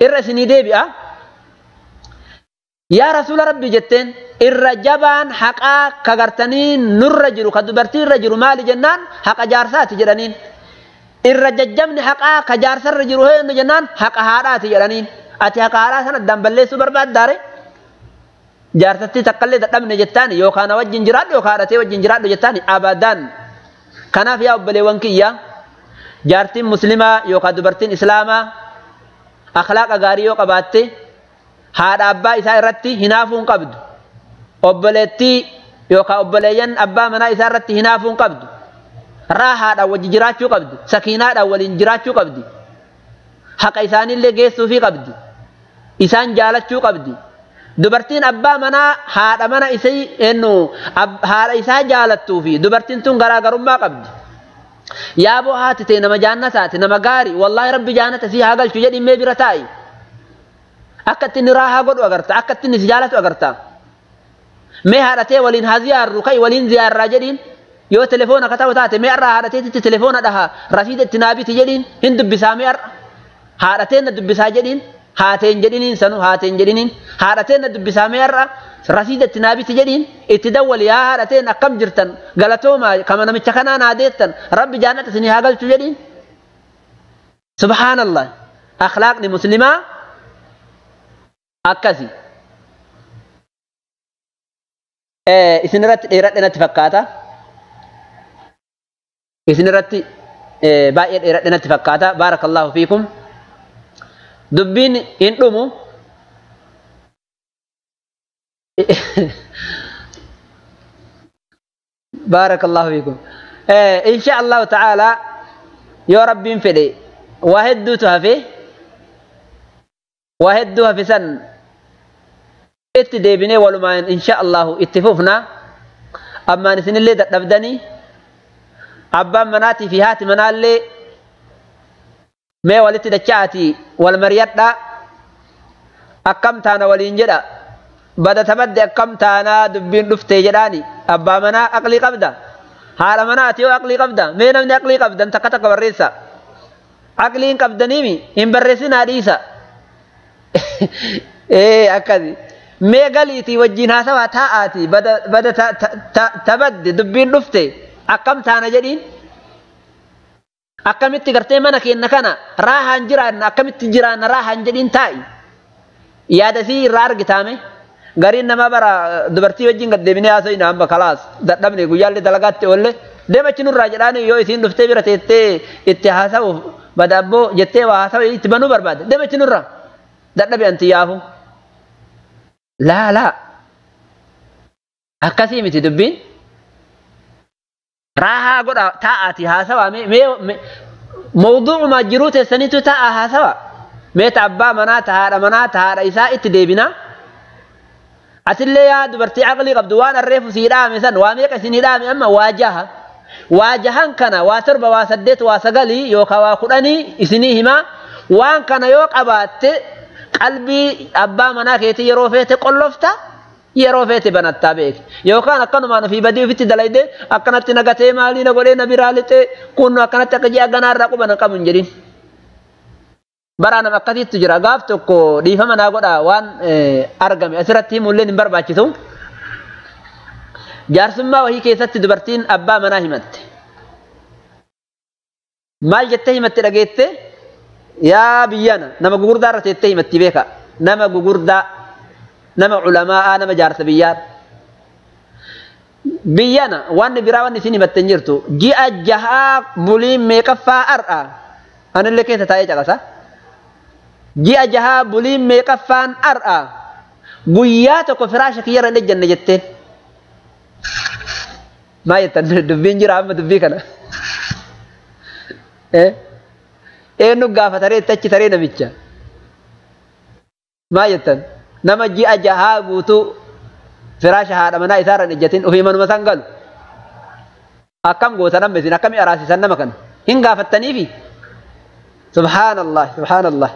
irra isinii deebi'a yaa rasuula rabbii jetteen irra jabaan haqaa ka gartanii nurra jiru ka dubartii irra jiru maali jennaan haqa jaarsaati jedhaniin irra jajjabni haqaa ka jaarsarra jiru eenyu jennaan haqa haadhaati jedhaniin ati haqa haadhaa sana addaan balleessuu barbaaddaare jaarsatti takkallee dadhabne jettaani yookaan wajjin jiraadhu yookaan haadhatee wajjin jiraadhu jettaani abadan kanaaf yaa obboleewwan kiyya jaartiin muslimaa yookaan dubartiin islaamaa akhlaaqa gaarii yoo qabaatte haadha abbaa isaa irratti hinaafuu hin qabdu obboleettii yookaan obboleeyyan abbaa manaa isaa irratti hinaafuu hin qabdu raahaadhaan wajji jiraachuu qabdi sakiinaadhaan waliin jiraachuu qabdi haqa isaaniillee geessuufii qabdi isaan jaalachuu qabdi dubartiin abbaa manaa haadha mana isii ennu haadha isaa jaalattuu fi dubartiin tun garaagarummaa qabdi yaaboo haati ta'e nama jaannataati nama gaarii wallaahi rabbi jaannata sii haa galchu jedhi mee bira taa'i akka ittiin raahaa godhu agarta akka ittiin si jaalatu agarta mee haadhatee waliin haa ziyaarru ka'i waliin ziyaarraa jedhiin yoo telefoona ka ta'u taate mee har'a haadhateetitti telefoona dhaha rasiida itti naa biti jedhiin hin dubbisaa mee har'a haadhateen na dubbisaa jedhiin haateen jedhiniin sanu haateen jedhiniin haadhateen na dubbisaa mee har'a rasiida itti naa biti jedhiin itti dawwali yaa haadhateen akkam jirtan galatoomaa kama namicha kanaa naa deettan rabbi jaannata isinii haa galchu jedhiin subhaanallah akhlaaqni muslimaa akkasi. Isinirratti dheeradhe natti fakkaata. Isinirratti baay'ee dheeradhe natti fakkaata. Baarakallahu fiikum. Dubbiin hin dhumu. Baarakallahu fiikum. Insha Allahu ta'ala yoo Rabbiin fedhe waa hedduutu hafe. Waa hedduu hafe san itti deebinee walumaan insha Allahu itti fufna. Ammaan isinillee dadhabdanii abbaan manaatii fi haati manaallee mee walitti dacha'aatii wal mariyadhaa akkam taana waliin jedha. Bada tabadde akkam taanaa dubbiin dhuftee jedhaani. Abbaa manaa aqlii qabda, haadha manaati yoo aqlii qabda. Mee namni aqlii qabdan takka takka barreessa. Aqlii hin qabdaniimi hin barreessinaa dhiisa. Akkasi mee galiitii wajjin haasawaa taa'aatii bada tabadde dubbiin dhufte akkam taana jedhiin. Akkamitti gartee mana keenya kana raahaan jiraanna, akkamitti jiraanna raahaan jedhiin taa'i. Yaada sii irraa argitaame. Gariin namaa bara dubartii wajjin gad deebinee haasofna amma kalaas dadhabne guyyaallee dalagaatti oolle deemachi nurraa jedhaani yoo isiin dhuftee bira teettee itti haasa'uuf bada abboo jettee waa haasa'u itti banuu barbaade deemachi nurraa dadhabe anti yaafu. Laa laa akkasii miti dubbiin. Raahaa godha taa'aati haasawaa mee mawduucuma jiruu teessaniitu taa'a haasawaa. Mee ta abbaa manaa ta haadha manaa ta haadha isaa itti deebinaa. Atillee yaa dubartii aqlii qabdu waan arreefu sii dhaame san waa meeqa isinii dhaame amma waa jaha. Waa jahan kana waa 7 waa 8 waa 9 yookaan waa 10 isinii himaa. Waan kana yoo qabaatte qalbii abbaa manaa keetii yeroo feete qollofta yeroo feete banattaa beeki. Yookaan akkanumaan ofii badii ofitti dalaydee akkanatti nagatee maalii na godhee na biraa lixee kun akkanatti akka ji'a ganaarraa quba na qabu hin jedhin. Baraa nama akkasiitu jira. Gaaf tokko dhiifama naa godhaa waan argame asirratti himuulleen hin barbaachisu. Jaarsummaa wahii keessatti dubartiin abbaa manaa himatte. Maal jettee himatte dhageette? Yaa biyyana nama gugurdaa irra teettee himatti beeka. Nama gugurdaa, nama culamaa'aa, nama jaarsa biyyaa. Biyyana wanni biraa wanni isin himatte hin jirtu. Ji'a 6 buliin meeqaffaa har'a? Anillee keessa taa'ee caqasa. Ji'a 6 buliin meeqaffaan har'a? Guyyaa tokko firaasha kiyyarra hin ejjanne jetteen. Maal jettan dubbiin jira amma dubbii kana. Eenyu gaafa taree itti achi taree namicha. Maal jettan nama ji'a 6 guutuu firaasha haadha manaa isaarra hin ejjatin ofii manuma san galu. Akkam goota namni isin akkamii araasisan nama kana hin gaafattaniifi. Subhaanallah subhaanallah.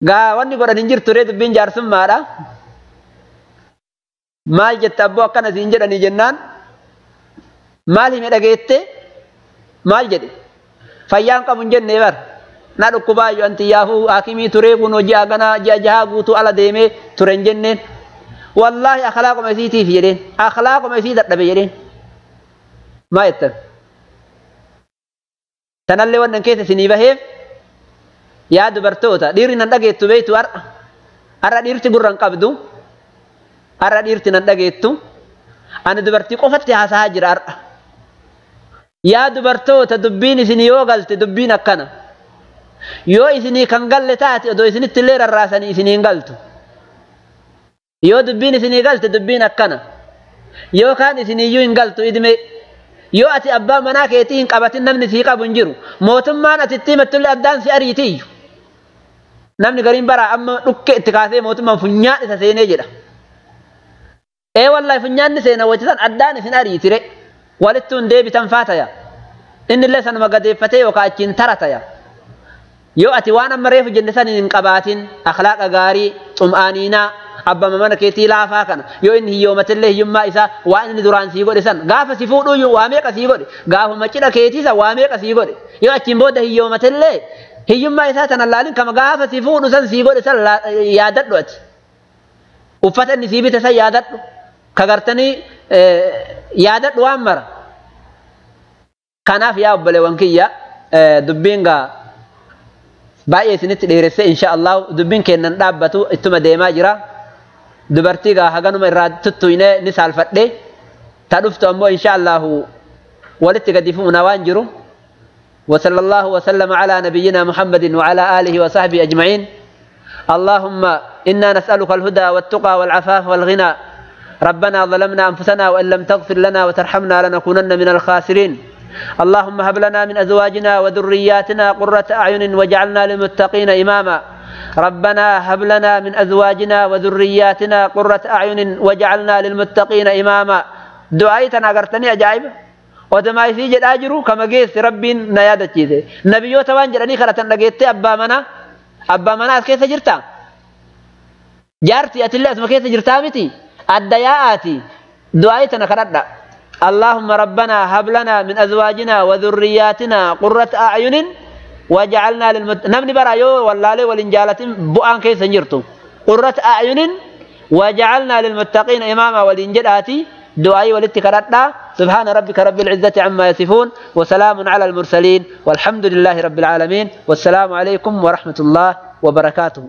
Gaa wanni godhan hin jirtu ree dubbiin jaarsummaadha. Maal jette abboo akkana siin jedhanii jennaan maal hime dhageette maal jedhe fayyaan qabu hin jenne bar na dhukkubaayyoo anti yaafuu haakimii turee kun hojii haganaa ji'a 6 guutuu ala deemee ture hin jenneen. Wallaahi akhlaaquma isiitiif jedheen akhlaaquma isii dadhabe jedheen. Maa jettan tanallee wannan keessa isinii baheef yaa dubartoota dhiirri nan dhageettu beektu har'a har'a dhiirti gurra hin qabdu. Har'a dhiirti nan dhageettu. Ani dubartii qofatti haasa'aa jira har'a. Yaa dubartoota dubbiin isinii yoo galte dubbiin akkana. Yoo isinii kan galle taate odoo isinitti illee rarraasanii isinii hin galtu. Yoo dubbiin isinii galte dubbiin akkana. Yookaan isiniiyyuu hin galtu idime. Yoo ati abbaa manaa keetii hin qabatin namni sii qabu hin jiru. Mootummaan ati itti himattullee addaan si ariitiyyu. Namni gariin baraa amma dhukkee itti kaasee mootummaan funyaan isa seenee jedha. Wallahi funyaanni seena wajjisan addaan isin ariitire walittuun deebitan faataya. Innillee sanuma gadeeffatee yookaan achiin tarataya. Yoo ati waan amma reefu jenne san hin qabaatin akhlaaqa gaarii xum'aaniinaa abbaa mana keetii laafaa kana yoo inni hiyyoomatillee hiyyummaa isaa waan inni duraan sii godhe san gaafa si fuudhuu waa meeqa sii godhe gaafuma cidha keetii san waa meeqa sii godhe yoo achiin booda hiyyoomatillee hiyyummaa isaa sana laalin kama gaafa si fuudhu san sii godhe san yaadadhu ati. Uffata inni sii bite san yaadadhu. Kagartanii yaadadhu waan mara. Kanaaf yaa obboleewwan kiyya dubbiin gaa baay'ee isinitti dheeresse insha Allah dubbiin kennan dhaabbatu ittuma deemaa jira. Dubartii gaa haganuma irraa tuttuyne ni saalfadhe. Ta dhuftu ammoo insha Allahu walitti gadi fuuna waan jiru. وصلى الله وسلم على نبينا محمد وعلى آله وصحبه أجمعين. اللهم إنا نسألك الهدى والتقى والعفاف والغنى. ربنا ظلمنا أنفسنا وإن لم تغفر لنا وترحمنا لنكونن من الخاسرين. اللهم هب لنا من أزواجنا وذرياتنا قرة أعين واجعلنا للمتقين إماما. ربنا هب لنا من أزواجنا وذرياتنا قرة أعين واجعلنا للمتقين إماما. دعايتنا أغرتني أجائب ودما يسيج الأجر كما جيس ربي نيادة جيسي نبيو توان جراني خلطان لقيت أبا منا أبا منا كيف جرتا جارتي أتلي أسمى كيف جرتا متي الدياءاتي دعايتنا خلطنا. اللهم ربنا هب لنا من أزواجنا وذرياتنا قرة أعين وجعلنا نمني برايو ولا لي ولنجالة بؤان كيف جرتو قرة أعين وجعلنا للمتقين إماما ولنجلاتي دعائي والاتكارات. سبحان ربك رب العزة عما يصفون وسلام على المرسلين والحمد لله رب العالمين والسلام عليكم ورحمة الله وبركاته.